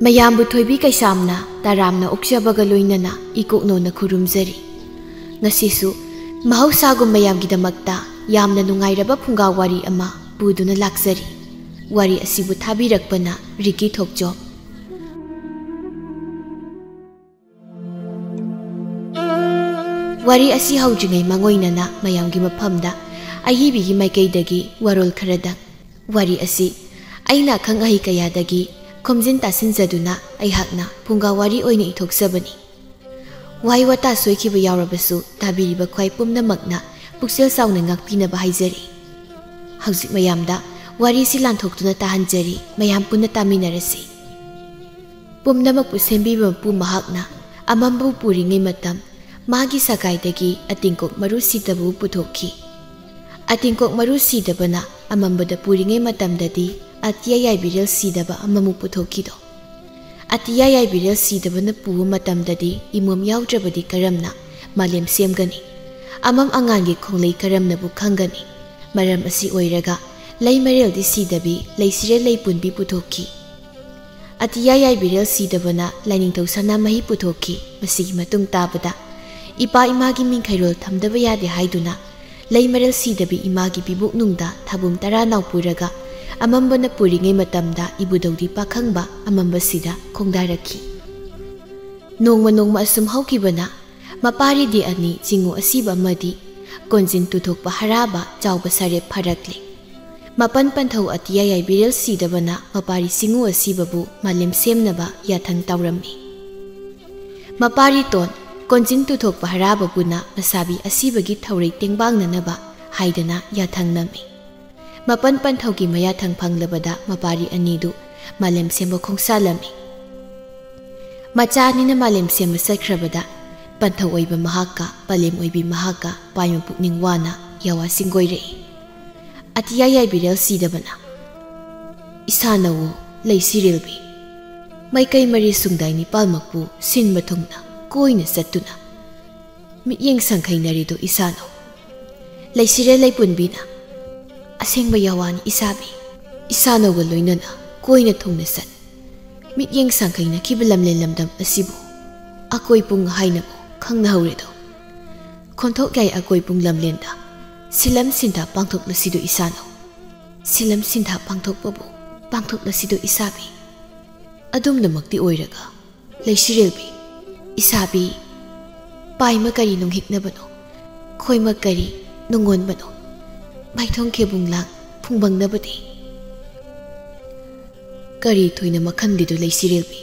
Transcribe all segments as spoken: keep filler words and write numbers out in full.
ꯃꯌꯥꯝꯕꯨ ꯊꯣꯏꯕꯤ ꯀꯩꯁꯥꯝꯅ ꯇꯔꯥꯝꯅ ꯑꯣꯛꯆꯕꯒ ꯂꯣꯏꯅꯅ ꯏꯀꯣꯛꯅꯣꯅ ꯈꯨꯔꯨꯝꯖꯔꯤ꯫ ꯉꯁꯤꯁꯨ ꯃꯍꯧꯁꯥꯒꯨꯝ ꯃꯌꯥꯝꯒꯤꯗꯃꯛꯇ ꯌꯥꯝꯅ ꯅꯨꯡꯉꯥꯏꯔꯕ ꯐꯨꯡꯒꯥ ꯋꯥꯔꯤ ꯑꯃ ꯄꯨꯗꯨꯅ ꯂꯥꯛꯆꯔꯤ꯫ ꯋꯥꯔꯤ ꯑꯁꯤꯕꯨ ꯊꯥꯕꯤꯔꯛꯄꯅ ꯔꯤꯀꯤ ꯊꯣꯛꯆꯣꯝ꯫ ꯋꯥꯔꯤ ꯑꯁꯤ ꯍꯧꯗ꯭ꯔꯤꯉꯩ ꯃꯥꯡꯑꯣꯏꯅꯅ ꯃꯌꯥꯝꯒꯤ ꯃꯐꯝꯗ ꯑꯏꯕꯤꯒꯤ ꯃꯥꯏꯀꯩꯗꯒꯤ ꯋꯥꯔꯣꯜ ꯈꯔꯗꯪ꯫ ꯋꯥꯔꯤ ꯑꯁꯤ ꯑꯩꯅ ꯑꯈꯪ ꯑꯍꯩ ꯀꯌꯥꯗꯒꯤ ꯈꯣꯝꯖꯤꯟ ꯇꯥꯁꯤꯟꯖꯗꯨꯅ ꯑꯩꯍꯥꯛꯅ ꯐꯨꯡꯒꯥ ꯋꯥꯔꯤ ꯑꯣꯏꯅ ꯏꯊꯣꯛꯆꯕꯅꯤ꯫ ꯋꯥꯍꯩ ꯋꯥꯇꯥ ꯁꯣꯏꯈꯤꯕ ꯌꯥꯎꯔꯕꯁꯨ ꯇꯥꯕꯤꯔꯤꯕ ꯈ꯭ꯋꯥꯏ ꯄꯨꯝꯅꯃꯛꯅ ꯄꯨꯛꯆꯦꯜ ꯆꯥꯎꯅ ꯉꯥꯛꯄꯤꯅꯕ ꯍꯥꯏꯖꯔꯤ꯫ ꯍꯧꯖꯤꯛ ꯃꯌꯥꯝꯗ ꯋꯥꯔꯤꯁꯤ ꯂꯥꯟꯊꯣꯛꯇꯨꯅ ꯇꯥꯍꯟꯖꯔꯤ, ꯃꯌꯥꯝ ꯄꯨꯟꯅ ꯇꯥꯃꯤꯟꯅꯔꯁꯤ꯫ ꯄꯨꯝꯅꯃꯛꯄꯨ ꯁꯦꯝꯕꯤꯕ ꯃꯄꯨ ꯃꯍꯥꯛꯅ ꯑꯃꯝꯕꯕꯨ ꯄꯨꯔꯤꯉꯩ ꯃꯇꯝ, ꯃꯥꯒꯤ ꯁꯒꯥꯏꯗꯒꯤ ꯑꯇꯤꯡꯀꯣꯛ ꯃꯔꯨ ꯁꯤꯗꯕꯕꯨ ꯄꯨꯊꯣꯛꯈꯤ꯫ ꯑꯇꯤꯡꯀꯣꯛ ꯃꯔꯨ ꯁꯤꯗꯕꯅ ꯑꯃꯝꯕꯗ ꯄꯨꯔꯤꯉꯩ ꯃꯇꯝꯗꯗꯤ ꯑꯇꯤꯌꯥ ꯌꯥꯏꯕꯤꯔꯦꯜ ꯁꯤꯗꯕ ꯑꯃꯃꯨꯛ ꯄꯨꯊꯣꯛꯈꯤꯗꯣ꯫ ꯑꯇꯤꯌꯥ ꯌꯥꯏꯕꯤꯔꯦꯜ ꯁꯤꯗꯕꯅ ꯄꯨꯕ ꯃꯇꯝꯗꯗꯤ ꯏꯃꯣꯝ ꯌꯥꯎꯗ꯭ꯔꯕꯗꯤ ꯀꯔꯝꯅ ꯃꯥꯂꯦꯝ ꯁꯦꯝꯒꯅꯤ? ꯑꯃꯝ ꯑꯉꯥꯟꯒꯤ ꯈꯣꯡꯂꯩ ꯀꯔꯝꯅꯕꯨ ꯈꯪꯒꯅꯤ? ꯃꯔꯝ ꯑꯁꯤ ꯑꯣꯏꯔꯒ ꯂꯩꯃꯔꯦꯜꯗꯤ ꯁꯤꯗꯕꯤ ꯂꯩꯁꯤꯔꯦꯜ ꯂꯩꯄꯨꯟꯕꯤ ꯄꯨꯊꯣꯛꯈꯤ꯫ ꯑꯇꯤꯌꯥ ꯌꯥꯏꯕꯤꯔꯦꯜ ꯁꯤꯗꯕꯅ ꯂꯥꯏꯅꯤꯡꯊꯧ ꯁꯅꯥꯃꯍꯤ ꯄꯨꯊꯣꯛꯈꯤ꯫ ꯃꯁꯤꯒꯤ ꯃꯇꯨꯡ ꯇꯥꯕꯗ ꯏꯄꯥ ꯏꯃꯥꯒꯤ ꯃꯤꯡꯈꯩꯔꯣꯜ ꯊꯝꯗꯕ ꯌꯥꯗꯦ ꯍꯥꯏꯗꯨꯅ ꯂꯩꯃꯔꯦꯜ ꯁꯤꯗꯕꯤ ꯏꯃꯥꯒꯤ ꯄꯤꯕꯨꯛꯅꯨꯡꯗ ꯊꯥꯕꯨꯝ ꯇꯔꯥ ꯅꯥꯎ ꯄꯨꯔꯒ ꯑꯃꯝꯕꯅ ꯄꯨꯔꯤꯉꯩ ꯃꯇꯝꯗ ꯏꯕꯨꯙꯧꯗꯤ ꯄꯥꯈꯪꯕ ꯑꯃꯝꯕꯁꯤꯗ ꯈꯣꯡꯗꯥꯔꯛꯈꯤ꯫ ꯅꯣꯡꯃ ꯅꯣꯡꯃ ꯑꯁꯨꯝ ꯍꯧꯈꯤꯕꯅ ꯃꯄꯥꯔꯤꯗꯤ ꯑꯅꯤ ꯆꯤꯡꯉꯨ ꯑꯁꯤꯕ ꯑꯃꯗꯤ ꯀꯣꯟꯖꯤꯟ ꯇꯨꯊꯣꯛꯄ ꯍꯔꯥꯕ ꯆꯥꯎꯕ ꯁꯔꯦꯞ ꯐꯔꯛꯂꯦ꯫ ꯃꯄꯟ ꯄꯟꯊꯧ ꯑꯇꯤꯌꯥ ꯌꯥꯏꯕꯤꯔꯦꯜ ꯁꯤꯗꯕꯅ ꯃꯄꯥꯔꯤ ꯆꯤꯡꯉꯨ ꯑꯁꯤꯕꯕꯨ ꯃꯥꯂꯦꯝ ꯁꯦꯝꯅꯕ ꯌꯥꯊꯪ ꯇꯧꯔꯝꯃꯤ꯫ ꯃꯄꯥꯔꯤ ꯇꯣꯟ ꯀꯣꯟꯖꯤꯟ ꯇꯨꯊꯣꯛꯄ ꯍꯔꯥꯕꯕꯨꯅ ꯃꯁꯥꯕꯤ ꯑꯁꯤꯕꯒꯤ ꯊꯧꯔꯩ ꯇꯦꯡꯕꯥꯡꯅꯅꯕ ꯍꯥꯏꯗꯅ ꯌꯥꯊꯪ ꯅꯝꯃꯤ꯫ ꯃꯄꯟ ꯄꯟꯊꯧꯒꯤ ꯃꯌꯥꯊꯪ ꯐꯪꯂꯕꯗ ꯃꯄꯥꯔꯤ ꯑꯅꯤꯗꯨ ꯃꯥꯂꯦꯝ ꯁꯦꯝꯕ ꯈꯣꯡꯁꯥꯜꯂꯝꯃꯤ꯫ ꯃꯆꯥ ꯑꯅꯤꯅ ꯃꯥꯂꯦꯝ ꯁꯦꯝꯕ ꯆꯠꯈ꯭ꯔꯕꯗ ꯄꯟꯊꯧ ꯑꯣꯏꯕ ꯃꯍꯥꯛꯀ ꯄꯂꯦꯝ ꯑꯣꯏꯕꯤ ꯃꯍꯥꯛꯀ ꯄꯥꯏꯃ ꯄꯨꯛꯅꯤꯡ ꯋꯥꯅ ꯌꯥꯋꯥ ꯆꯤꯡꯒꯣꯏꯔꯛꯏ꯫ ꯑꯇꯤꯌꯥ ꯌꯥꯏꯕꯤꯔꯦꯜ ꯁꯤꯗꯕꯅ, "ꯏꯁꯥꯅꯋꯣ ꯂꯩꯁꯤꯔꯦꯜꯕꯤ, ꯃꯥꯏꯀꯩ ꯃꯔꯤ ꯁꯨꯡꯗꯥꯏ ꯅꯤꯄꯥꯜꯃꯛꯄꯨ ꯁꯤꯟꯕ ꯊꯨꯡꯅ ꯀꯣꯏꯅ ꯆꯠꯇꯨꯅ ꯃꯤꯠꯌꯦꯡ ꯁꯪꯈꯩꯅꯔꯤꯗꯨ ꯏꯁꯥꯅꯧ꯫ ꯂꯩꯁꯤꯔꯦꯜ ꯂꯩꯄꯨꯟꯕꯤꯅ, ꯑꯁꯦꯡꯕ ꯌꯥꯋꯥꯅꯤ ꯏꯁꯥꯕꯤ, ꯏꯁꯥꯅꯧꯒ ꯂꯣꯏꯅꯅ ꯀꯣꯏꯅ ꯊꯨꯡꯅ ꯆꯠ꯫ ꯃꯤꯠꯌꯦꯡ ꯁꯥꯡꯈꯩꯅꯈꯤꯕ ꯂꯝꯂꯦꯟ ꯂꯝꯗꯝ ꯑꯁꯤꯕꯨ ꯑꯀꯣꯏ ꯄꯨꯡ ꯍꯥꯏꯅꯕꯨ ꯈꯪꯅꯍꯧꯔꯦꯗꯣ꯫ ꯈꯣꯟꯊꯣꯛ ꯌꯥꯏ ꯑꯀꯣꯏ ꯄꯨꯡ ꯂꯝꯂꯦꯟꯗ ꯁꯤꯂꯝ ꯁꯤꯟꯊꯥ ꯄꯥꯡꯊꯣꯛꯂꯁꯤꯗꯣ ꯏꯁꯥꯅꯧ꯫ ꯁꯤꯂꯝ ꯁꯤꯟꯊꯥ ꯄꯥꯡꯊꯣꯛꯄꯕꯨ ꯄꯥꯡꯊꯣꯛꯂꯁꯤꯗꯣ ꯏꯁꯥꯕꯤ꯫ ꯑꯗꯨꯝꯅꯃꯛꯇꯤ ꯑꯣꯏꯔꯒ ꯂꯩꯁꯤꯔꯦꯜꯕꯤ, ꯏꯁꯥꯕꯤ, ꯄꯥꯏꯃ ꯀꯔꯤ ꯅꯨꯡꯍꯤꯛꯅꯕꯅꯣ, ꯈꯣꯏꯃ ꯀꯔꯤ ꯅꯨꯡꯉꯣꯟꯕꯅꯣ, ꯃꯥꯏꯊꯣꯡ ꯈꯦꯕꯨꯡ ꯂꯥꯡ ꯐꯨꯡꯕꯪꯅꯕꯗꯤ꯫ ꯀꯔꯤ ꯊꯣꯏꯅ ꯃꯈꯟꯗꯤꯗꯨ ꯂꯩꯁꯤꯔꯦꯜꯕꯤ꯫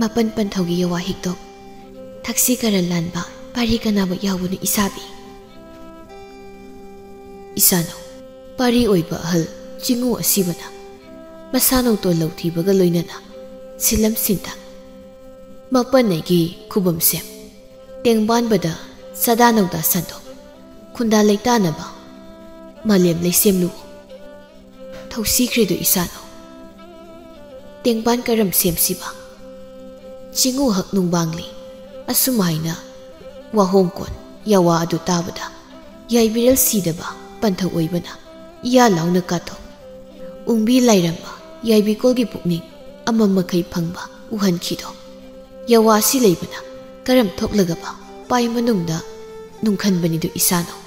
ꯃꯄꯟ ꯄꯟꯊꯧꯒꯤ ꯌꯋꯥ ꯍꯤꯛꯇꯣꯛ, ꯊꯛꯁꯤ ꯀꯔꯟ ꯂꯥꯟꯕ ꯄꯥꯔꯤ ꯀꯅꯥꯕ ꯌꯥꯎꯕꯅ ꯏꯁꯥꯕꯤ꯫ ꯏꯁꯥꯅꯧ, ꯄꯥꯔꯤ ꯑꯣꯏꯕ ꯑꯍꯜ ꯆꯤꯡꯉꯨ ꯑꯁꯤꯕꯅ ꯃꯁꯥꯅꯧ ꯇꯣꯜꯂꯧ ꯊꯤꯕꯒ ꯂꯣꯏꯅꯅ ꯁꯤꯂꯝ ꯁꯤꯟꯊꯥ ꯃꯄꯟꯅꯩꯒꯤ ꯈꯨꯕꯝꯁꯦꯝ ꯇꯦꯡꯕꯥꯟꯕꯗ ꯆꯥꯗꯥ ꯅꯧꯗꯥ ꯁꯟꯗꯣꯛ ꯈꯨꯟꯗꯥ ꯂꯩꯇꯥꯅꯕ ꯃꯥꯂꯦꯝ ꯂꯩꯁꯦꯝꯂꯨ꯫ ꯊꯧꯁꯤꯈ꯭ꯔꯦꯗꯣ ꯏꯁꯥꯅꯧ꯫ ꯇꯦꯡꯕꯥꯟ ꯀꯔꯝ ꯁꯦꯝꯁꯤꯕ? ꯆꯤꯡꯉꯨ ꯍꯛ ꯅꯨꯡꯕꯥꯡꯂꯤ꯫ ꯑꯁꯨꯝ ꯍꯥꯏꯅ ꯋꯥꯍꯣꯡꯀꯣꯟ ꯌꯥꯋꯥ ꯑꯗꯨ ꯇꯥꯕꯗ ꯌꯥꯏꯕꯤꯔꯦꯜ ꯁꯤꯗꯕ ꯄꯟꯊꯧ ꯑꯣꯏꯕꯅ ꯏꯌꯥ ꯂꯥꯎꯅ ꯀꯥꯊꯣꯛ ꯎꯪꯕꯤ ꯂꯥꯏꯔꯝꯕ ꯌꯥꯏꯕꯤꯀꯣꯜꯒꯤ ꯄꯨꯛꯅꯤꯡ ꯑꯃꯝ ꯃꯈꯩ ꯐꯪꯕ ꯎꯍꯟꯈꯤꯗꯣ꯫ ꯌꯥꯋꯥꯁꯤ ꯂꯩꯕꯅ ꯀꯔꯝ ꯊꯣꯛꯂꯒꯕ ꯄꯥꯏ ꯃꯅꯨꯡꯗ ꯅꯨꯡꯈꯟꯕꯅꯤꯗꯨ ꯏꯁꯥꯅꯧ꯫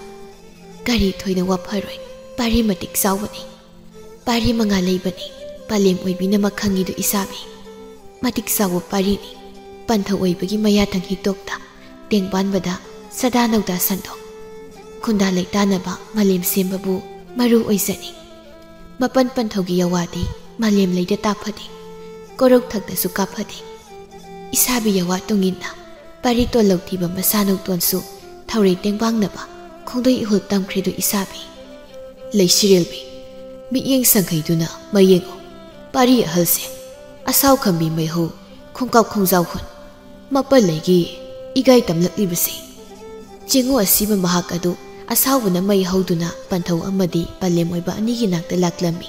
ꯀꯔꯤ ꯊꯣꯏꯅ ꯋꯥꯐꯔꯣꯏ, ꯄꯥꯔꯤ ꯃꯇꯤꯛ ꯆꯥꯎꯕꯅꯤ꯫ ꯄꯥꯔꯤ ꯃꯉꯥ ꯂꯩꯕꯅꯤ, ꯄꯥꯂꯦꯝ ꯑꯣꯏꯕꯤꯅꯃꯛ ꯈꯪꯉꯤꯗꯨ ꯏꯁꯥꯕꯤ꯫ ꯃꯇꯤꯛ ꯆꯥꯎꯕ ꯄꯥꯔꯤꯅꯤ, ꯄꯟꯊꯧ ꯑꯣꯏꯕꯒꯤ ꯃꯌꯥꯊꯪ ꯍꯤꯛꯇꯣꯛꯇ ꯇꯦꯡꯕꯥꯟꯕꯗ ꯁꯗꯥ ꯅꯧꯗꯥ ꯁꯟꯗꯣꯛ ꯈꯨꯟꯗꯥ ꯂꯩꯇꯥꯅꯕ ꯃꯥꯂꯦꯝ ꯁꯦꯝꯕꯕꯨ ꯃꯔꯨ ꯑꯣꯏꯖꯅꯤꯡ꯫ ꯃꯄꯟ ꯄꯟꯊꯧꯒꯤ ꯌꯋꯥꯗꯤ ꯃꯥꯂꯦꯝ ꯂꯩꯗ ꯇꯥꯐꯗꯦ, ꯀꯣꯔꯧ ꯊꯛꯇꯁꯨ ꯀꯥꯐꯗꯦ꯫ ꯏꯁꯥꯕꯤ ꯌꯋꯥ ꯇꯨꯡꯏꯟꯅ ꯄꯥꯔꯤ ꯇꯣꯜꯂꯧ ꯊꯤꯕ ꯃꯁꯥꯅꯧꯇꯣꯟꯁꯨ ꯊꯧꯔꯩ ꯇꯦꯡꯕꯥꯡꯅꯕ ꯈꯣꯡꯗꯣꯏ ꯏꯍꯨꯜ ꯇꯝꯈ꯭ꯔꯦꯗꯨ ꯏꯁꯥꯕꯤ꯫ ꯂꯩꯁꯤꯔꯦꯜꯕꯤ, ꯃꯤꯠꯌꯦꯡ ꯁꯪꯈꯩꯗꯨꯅ ꯃꯌꯦꯡꯉꯨ꯫ ꯄꯥꯔꯤ ꯑꯍꯜꯁꯦ, ꯑꯁꯥꯎ ꯈꯝꯕꯤ ꯃꯩꯍꯧ, ꯈꯣꯡꯀꯥꯞ ꯈꯣꯡꯖꯥꯎ ꯍꯨꯟ꯫ ꯃꯄꯜꯂꯩꯒꯤ ꯏꯒꯥꯏ ꯇꯝꯂꯛꯂꯤꯕꯁꯤ꯫ ꯆꯤꯡꯉꯨ ꯑꯁꯤꯕ ꯃꯍꯥꯛ ꯑꯗꯨ ꯑꯁꯥꯎꯕꯅ ꯃꯩ ꯍꯧꯗꯨꯅ ꯄꯟꯊꯧ ꯑꯃꯗꯤ ꯄꯂꯦꯝ ꯑꯣꯏꯕ ꯑꯅꯤꯒꯤ ꯅꯥꯛꯇ ꯂꯥꯛꯂꯝꯃꯤ꯫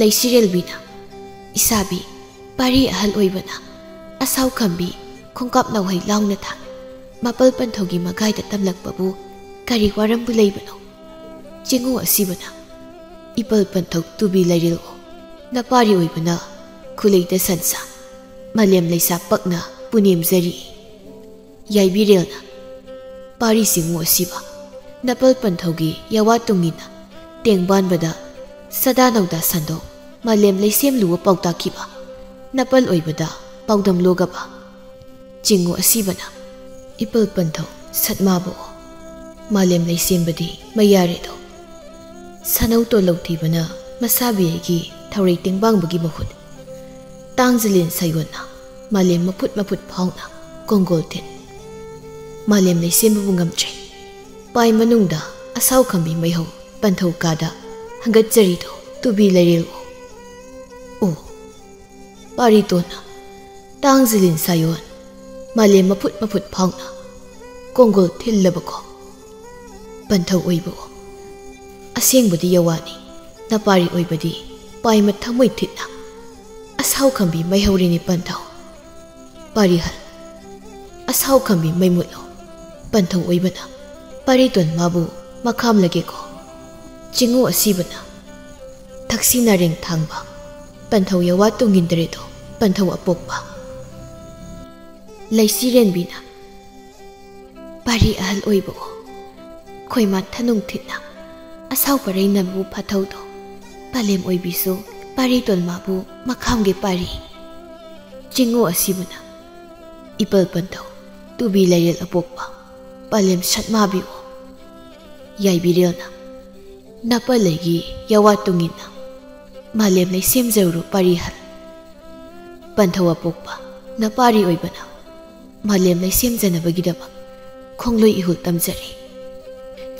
ꯂꯩꯁꯤꯔꯦꯜꯕꯤꯅ, ꯏꯁꯥꯕꯤ, ꯄꯥꯔꯤ ꯑꯍꯜ ꯑꯣꯏꯕꯅ ꯑꯁꯥꯎ ꯈꯝꯕꯤ ꯈꯣꯡꯀꯥꯞ ꯅꯧꯍꯩ ꯂꯥꯎꯅ ꯊꯥꯡ ꯃꯄꯜ ꯄꯟꯊꯧꯒꯤ ꯃꯒꯥꯏꯗ ꯇꯝꯂꯛꯄꯕꯨ ꯀꯔꯤ ꯋꯥꯔꯝꯕꯨ ꯂꯩꯕꯅꯣ? ꯆꯤꯡꯉꯨ ꯑꯁꯤꯕꯅ, ꯏꯄꯜ ꯄꯟꯊꯧ ꯇꯨꯕꯤ ꯂꯩꯔꯤꯜꯑꯣ, ꯅꯄꯥꯔꯤ ꯑꯣꯏꯕꯅ ꯈꯨꯂꯩꯗ ꯁꯟꯁꯥ, ꯃꯥꯂꯦꯝ ꯂꯩꯁꯥ ꯄꯛꯅ ꯄꯨꯅꯦꯝꯖꯔꯤ꯫ ꯌꯥꯏꯕꯤꯔꯦꯜꯅ ꯄꯥꯔꯤ ꯆꯤꯡꯉꯨ ꯑꯁꯤꯕ, ꯅꯄꯜ ꯄꯟꯊꯧꯒꯤ ꯌꯥꯋꯥ ꯇꯨꯡꯏꯟꯅ ꯇꯦꯡꯕꯥꯟꯕꯗ ꯁꯗꯥ ꯅꯧꯗꯥ ꯁꯟꯗꯣꯛ ꯃꯥꯂꯦꯝ ꯂꯩꯁꯦꯝꯂꯨꯕ ꯄꯥꯎꯇꯥꯛꯈꯤꯕ, ꯅꯄꯜ ꯑꯣꯏꯕꯗ ꯄꯥꯎꯗꯝ ꯂꯣꯒꯕ꯫ ꯆꯤꯡꯉꯨ ꯑꯁꯤꯕꯅ ꯏꯄꯜ ꯄꯟꯊꯧ ꯁꯠꯃꯥꯕꯨ ꯃꯥꯂꯦꯝ ꯂꯩꯁꯦꯝꯕꯗꯤ ꯃꯌꯥꯔꯦꯗꯣ꯫ ꯁꯅꯧ ꯇꯣꯂꯧ ꯊꯤꯕꯅ ꯃꯁꯥꯕꯤ ꯑꯩꯒꯤ ꯊꯧꯔꯩ ꯇꯦꯡꯕꯥꯡꯕꯒꯤ ꯃꯍꯨꯠ, ꯇꯥꯡꯖꯂꯤꯟ ꯁꯥꯌꯣꯟꯅ ꯃꯥꯂꯦꯝ ꯃꯐꯨꯠ ꯃꯐꯨꯠ ꯐꯥꯎꯅ ꯀꯣꯡꯒꯣꯜ ꯊꯤꯟ꯫ ꯃꯥꯂꯦꯝ ꯂꯩꯁꯦꯝꯕꯕꯨ ꯉꯝꯗ꯭ꯔꯦ꯫ ꯄꯥꯏ ꯃꯅꯨꯡꯗ ꯑꯁꯥꯎ ꯈꯝꯕꯤ ꯃꯩꯍꯧ ꯄꯟꯊꯧ ꯀꯥꯗ ꯍꯪꯒꯠꯆꯔꯤꯗꯣ ꯇꯨꯕꯤ ꯂꯩꯔꯦꯜ ꯑꯣ꯫ ꯑꯣ, ꯄꯥꯔꯤꯇꯣꯟꯅ ꯇꯥꯡꯖꯂꯤꯟ ꯁꯥꯌꯣꯟ ꯃꯥꯂꯦꯝ ꯃꯐꯨꯠ ꯃꯐꯨꯠ ꯐꯥꯎꯅ ꯀꯣꯡꯒꯣꯜ ꯊꯤꯜꯂꯕꯀꯣ꯫ ꯄꯟꯊꯧ ꯑꯣꯏꯕ ꯑꯣ꯫ ꯑꯁꯦꯡꯕꯗꯤ ꯌꯋꯥꯅꯤ, ꯅꯄꯥꯔꯤ ꯑꯣꯏꯕꯗꯤ ꯄꯥꯏꯃ ꯊꯃꯣꯏ ꯊꯤꯠꯅ ꯑꯁꯥꯎ ꯈꯝꯕꯤ ꯃꯩꯍꯧꯔꯤꯅꯤ ꯄꯟꯊꯧ꯫ ꯄꯥꯔꯤꯍꯜ, ꯑꯁꯥꯎ ꯈꯝꯕꯤ ꯃꯩ ꯃꯨꯠꯂꯣ꯫ ꯄꯟꯊꯧ ꯑꯣꯏꯕꯅ ꯄꯥꯔꯤꯇꯣꯟ ꯃꯥꯕꯨ ꯃꯈꯥꯝꯂꯒꯦꯀꯣ꯫ ꯆꯤꯡꯉꯨ ꯑꯁꯤꯕꯅ ꯊꯛꯁꯤ ꯅꯥꯔꯦꯡ ꯊꯥꯡꯕ ꯄꯟꯊꯧ ꯌꯋꯥ ꯇꯨꯡꯏꯟꯗ꯭ꯔꯦꯗꯣ ꯄꯟꯊꯧ ꯑꯄꯣꯛꯄ꯫ ꯂꯩꯁꯤꯔꯦꯟꯕꯤꯅ ꯄꯥꯔꯤ ꯑꯍꯜ ꯑꯣꯏꯕ ꯑꯣ꯫ ꯈꯣꯏꯃꯥ ꯊꯅꯨꯡ ꯊꯤꯠꯅ ꯑꯁꯥꯎ ꯄꯔꯩ ꯅꯝꯕꯨ ꯐꯥꯊꯧꯗꯣ꯫ ꯄꯥꯂꯦꯝ ꯑꯣꯏꯕꯤꯁꯨ ꯄꯥꯔꯤ ꯇꯣꯟꯃꯥꯕꯨ ꯃꯈꯥꯝꯒꯦ ꯄꯥꯔꯤ꯫ ꯆꯤꯡꯉꯨ ꯑꯁꯤꯕꯅ ꯏꯄꯜ ꯄꯟꯊꯧ ꯇꯨꯕꯤ ꯂꯩꯔꯦꯜ ꯑꯄꯣꯛꯄ ꯄꯥꯂꯦꯝ ꯁꯠꯃꯥꯕꯤ ꯑꯣ꯫ ꯌꯥꯏꯕꯤꯔꯦꯜꯅ ꯅꯄꯥ ꯂꯩꯒꯤ ꯌꯋꯥ ꯇꯨꯡꯏꯟꯅ ꯃꯥꯂꯦꯝ ꯂꯩ ꯁꯦꯝꯖꯔꯨꯔꯣ ꯄꯥꯔꯤ ꯍꯜ꯫ ꯄꯟꯊꯧ ꯑꯄꯣꯛꯄ ꯅꯄꯥꯔꯤ ꯑꯣꯏꯕꯅ ꯃꯥꯂꯦꯝ ꯂꯩ ꯁꯦꯝꯖꯅꯕꯒꯤꯗꯃꯛ ꯈꯣꯡꯂꯣꯏ ꯏꯍꯨꯜ ꯇꯝꯖꯔꯤ꯫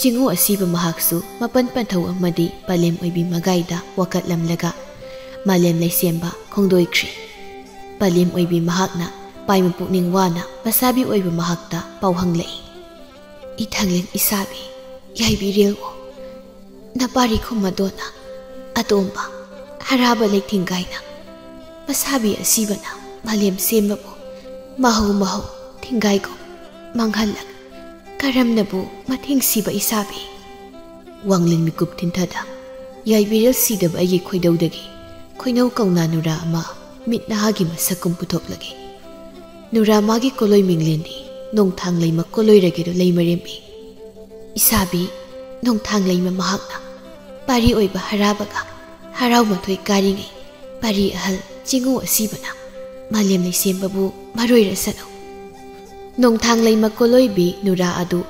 ꯆꯤꯡꯉꯨ ꯑꯁꯤꯕ ꯃꯍꯥꯛꯁꯨ ꯃꯄꯟ ꯄꯟꯊꯧ ꯑꯃꯗꯤ ꯄꯥꯂꯦꯝ ꯑꯣꯏꯕꯤ ꯃꯒꯥꯏꯗ ꯋꯥꯀꯠꯂꯝꯂꯒ ꯃꯥꯂꯦꯝ ꯂꯩ ꯁꯦꯝꯕ ꯈꯣꯡꯗꯣꯏꯈ꯭ꯔꯤ꯫ ꯄꯥꯂꯦꯝ ꯑꯣꯏꯕꯤ ꯃꯍꯥꯛꯅ ꯄꯥꯏꯃ ꯄꯨꯛꯅꯤꯡ ꯋꯥꯅ ꯃꯁꯥꯕꯤ ꯑꯣꯏꯕ ꯃꯍꯥꯛꯇ ꯄꯥꯎ ꯍꯪꯂꯛꯏ꯫ ꯏꯊꯪꯂꯦꯟ ꯏꯁꯥꯕꯤ, ꯌꯥꯏꯕꯤꯔꯦꯜ ꯑꯣ꯫ ꯅꯄꯥꯔꯤ ꯈꯨꯝꯃꯗꯣꯅ ꯑꯇꯣꯝꯕ ꯍꯔꯥꯕ ꯂꯩ ꯊꯤꯡꯒꯥꯏꯅ ꯃꯁꯥꯕꯤ ꯑꯁꯤꯕꯅ ꯃꯥꯂꯦꯝ ꯁꯦꯝꯕꯕꯨ ꯃꯍꯧ ꯃꯍꯧ ꯊꯤꯡꯒꯥꯏꯒꯨꯝ ꯃꯥꯡꯍꯜꯂꯛ ꯀꯔꯝꯅꯕꯨ ꯃꯊꯤꯡ ꯁꯤꯕ ꯏꯁꯥꯕꯤ꯫ ꯋꯥꯡꯂꯦꯟ ꯃꯤꯀꯨꯞ ꯊꯤꯟꯊꯗ ꯌꯥꯏꯕꯤꯔꯦꯜ ꯁꯤꯗꯕ ꯑꯩꯒꯤ ꯈꯣꯏꯗꯧꯗꯒꯤ ꯈꯣꯏꯅꯧ ꯀꯧꯅꯥ ꯅꯨꯔꯥ ꯑꯃ ꯃꯤꯠ ꯅꯍꯥꯒꯤ ꯃꯁꯛ ꯀꯨꯝ ꯄꯨꯊꯣꯛꯂꯒꯦ꯫ ꯅꯨꯔꯥ ꯃꯥꯒꯤ ꯀꯣꯂꯣꯏ ꯃꯤꯡꯂꯦꯟꯗꯤ ꯅꯣꯡꯊꯥꯡ ꯂꯩꯃ ꯀꯣꯂꯣꯏꯔꯒꯦꯗꯨ ꯂꯩꯃꯔꯦꯝꯕꯤ꯫ ꯏꯁꯥꯕꯤ ꯅꯣꯡꯊꯥꯡ ꯂꯩꯃ ꯃꯍꯥꯛꯅ ꯄꯥꯔꯤ ꯑꯣꯏꯕ ꯍꯔꯥꯕꯒ ꯍꯔꯥꯎ ꯃꯊꯣꯏ ꯀꯥꯔꯤꯉꯩ ꯄꯥꯔꯤ ꯑꯍꯜ ꯆꯤꯡꯉꯨ ꯑꯁꯤꯕꯅ ꯃꯥꯂꯦꯝ ꯂꯩꯁꯦꯝꯕꯕꯨ ꯃꯔꯣꯏꯔꯁꯅꯨ꯫ ꯅꯣꯡꯊꯥꯡ ꯂꯩꯃ ꯀꯣꯂꯣꯏꯕꯤ ꯅꯨꯔꯥ ꯑꯗꯨ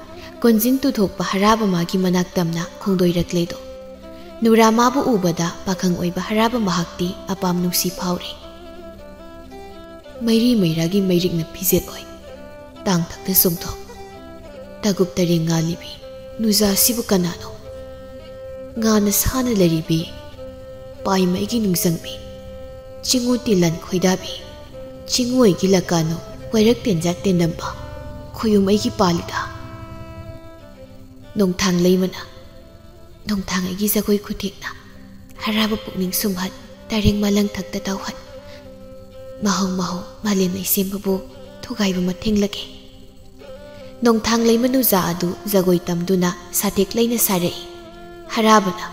ꯀꯣꯟꯖꯤꯟ ꯇꯨꯊꯣꯛꯄ ꯍꯔꯥꯕ ꯃꯥꯒꯤ ꯃꯅꯥꯛ ꯇꯝꯅ ꯈꯣꯡꯗꯣꯏꯔꯛꯂꯦꯗꯣ꯫ ꯅꯨꯔꯥ ꯃꯥꯕꯨ ꯎꯕꯗ ꯄꯥꯈꯪ ꯑꯣꯏꯕ ꯍꯔꯥꯕ ꯃꯍꯥꯛꯇꯤ ꯑꯄꯥꯝ ꯅꯨꯡꯁꯤ ꯐꯥꯎꯔꯦ꯫ ꯃꯩꯔꯤ ꯃꯩꯔꯥꯒꯤ ꯃꯩꯔꯤꯛꯅ ꯐꯤꯖꯦꯠ ꯑꯣꯏ꯫ ꯇꯥꯡꯊꯛꯇ ꯆꯣꯡꯊꯣꯛ꯫ ꯇꯥꯒꯨꯞ ꯇꯔꯦꯡ ꯉꯥꯜꯂꯤꯕꯤ ꯅꯨꯖꯥꯁꯤꯕꯨ ꯀꯅꯥꯅꯣ? ꯉꯥꯅ ꯁꯥꯅ ꯂꯩꯔꯤꯕꯤ ꯄꯥꯏꯃꯩꯒꯤ ꯅꯨꯡꯖꯪꯕꯤ ꯆꯤꯡꯉꯨ ꯇꯤꯜꯂꯟ ꯈꯣꯏꯗꯥꯕꯤ ꯆꯤꯡꯉꯣꯏꯒꯤ ꯂꯀꯥꯅꯨ ꯋꯥꯏꯔꯛ ꯇꯦꯟꯖꯥ ꯇꯦꯟꯗꯝꯕ ꯈꯣꯌꯨꯝ ꯑꯩꯒꯤ ꯄꯥꯜꯂꯤꯗ꯫ ꯅꯣꯡꯊꯥꯡ ꯂꯩꯃꯅ ꯅꯣꯡꯊꯥꯡ ꯑꯩꯒꯤ ꯖꯒꯣꯏ ꯈꯨꯊꯦꯛꯅ ꯍꯔꯥꯕ ꯄꯨꯛꯅꯤꯡ ꯁꯨꯝꯍꯠ, ꯇꯔꯦꯡ ꯃꯥꯂꯪ ꯊꯛꯇ ꯇꯧꯍꯠ꯫ ꯃꯍꯧ ꯃꯍꯧ ꯃꯥꯂꯦꯝ ꯂꯩꯁꯦꯝꯕꯕꯨ ꯊꯨꯒꯥꯏꯕ ꯃꯊꯦꯡꯂꯒꯦ꯫ ꯅꯣꯡꯊꯥꯡ ꯂꯩꯃ ꯅꯨꯖꯥ ꯑꯗꯨ ꯖꯒꯣꯏ ꯇꯝꯗꯨꯅ ꯁꯥꯊꯦꯛ ꯂꯩꯅ ꯁꯥꯔꯛꯏ꯫ ꯍꯔꯥꯕꯅ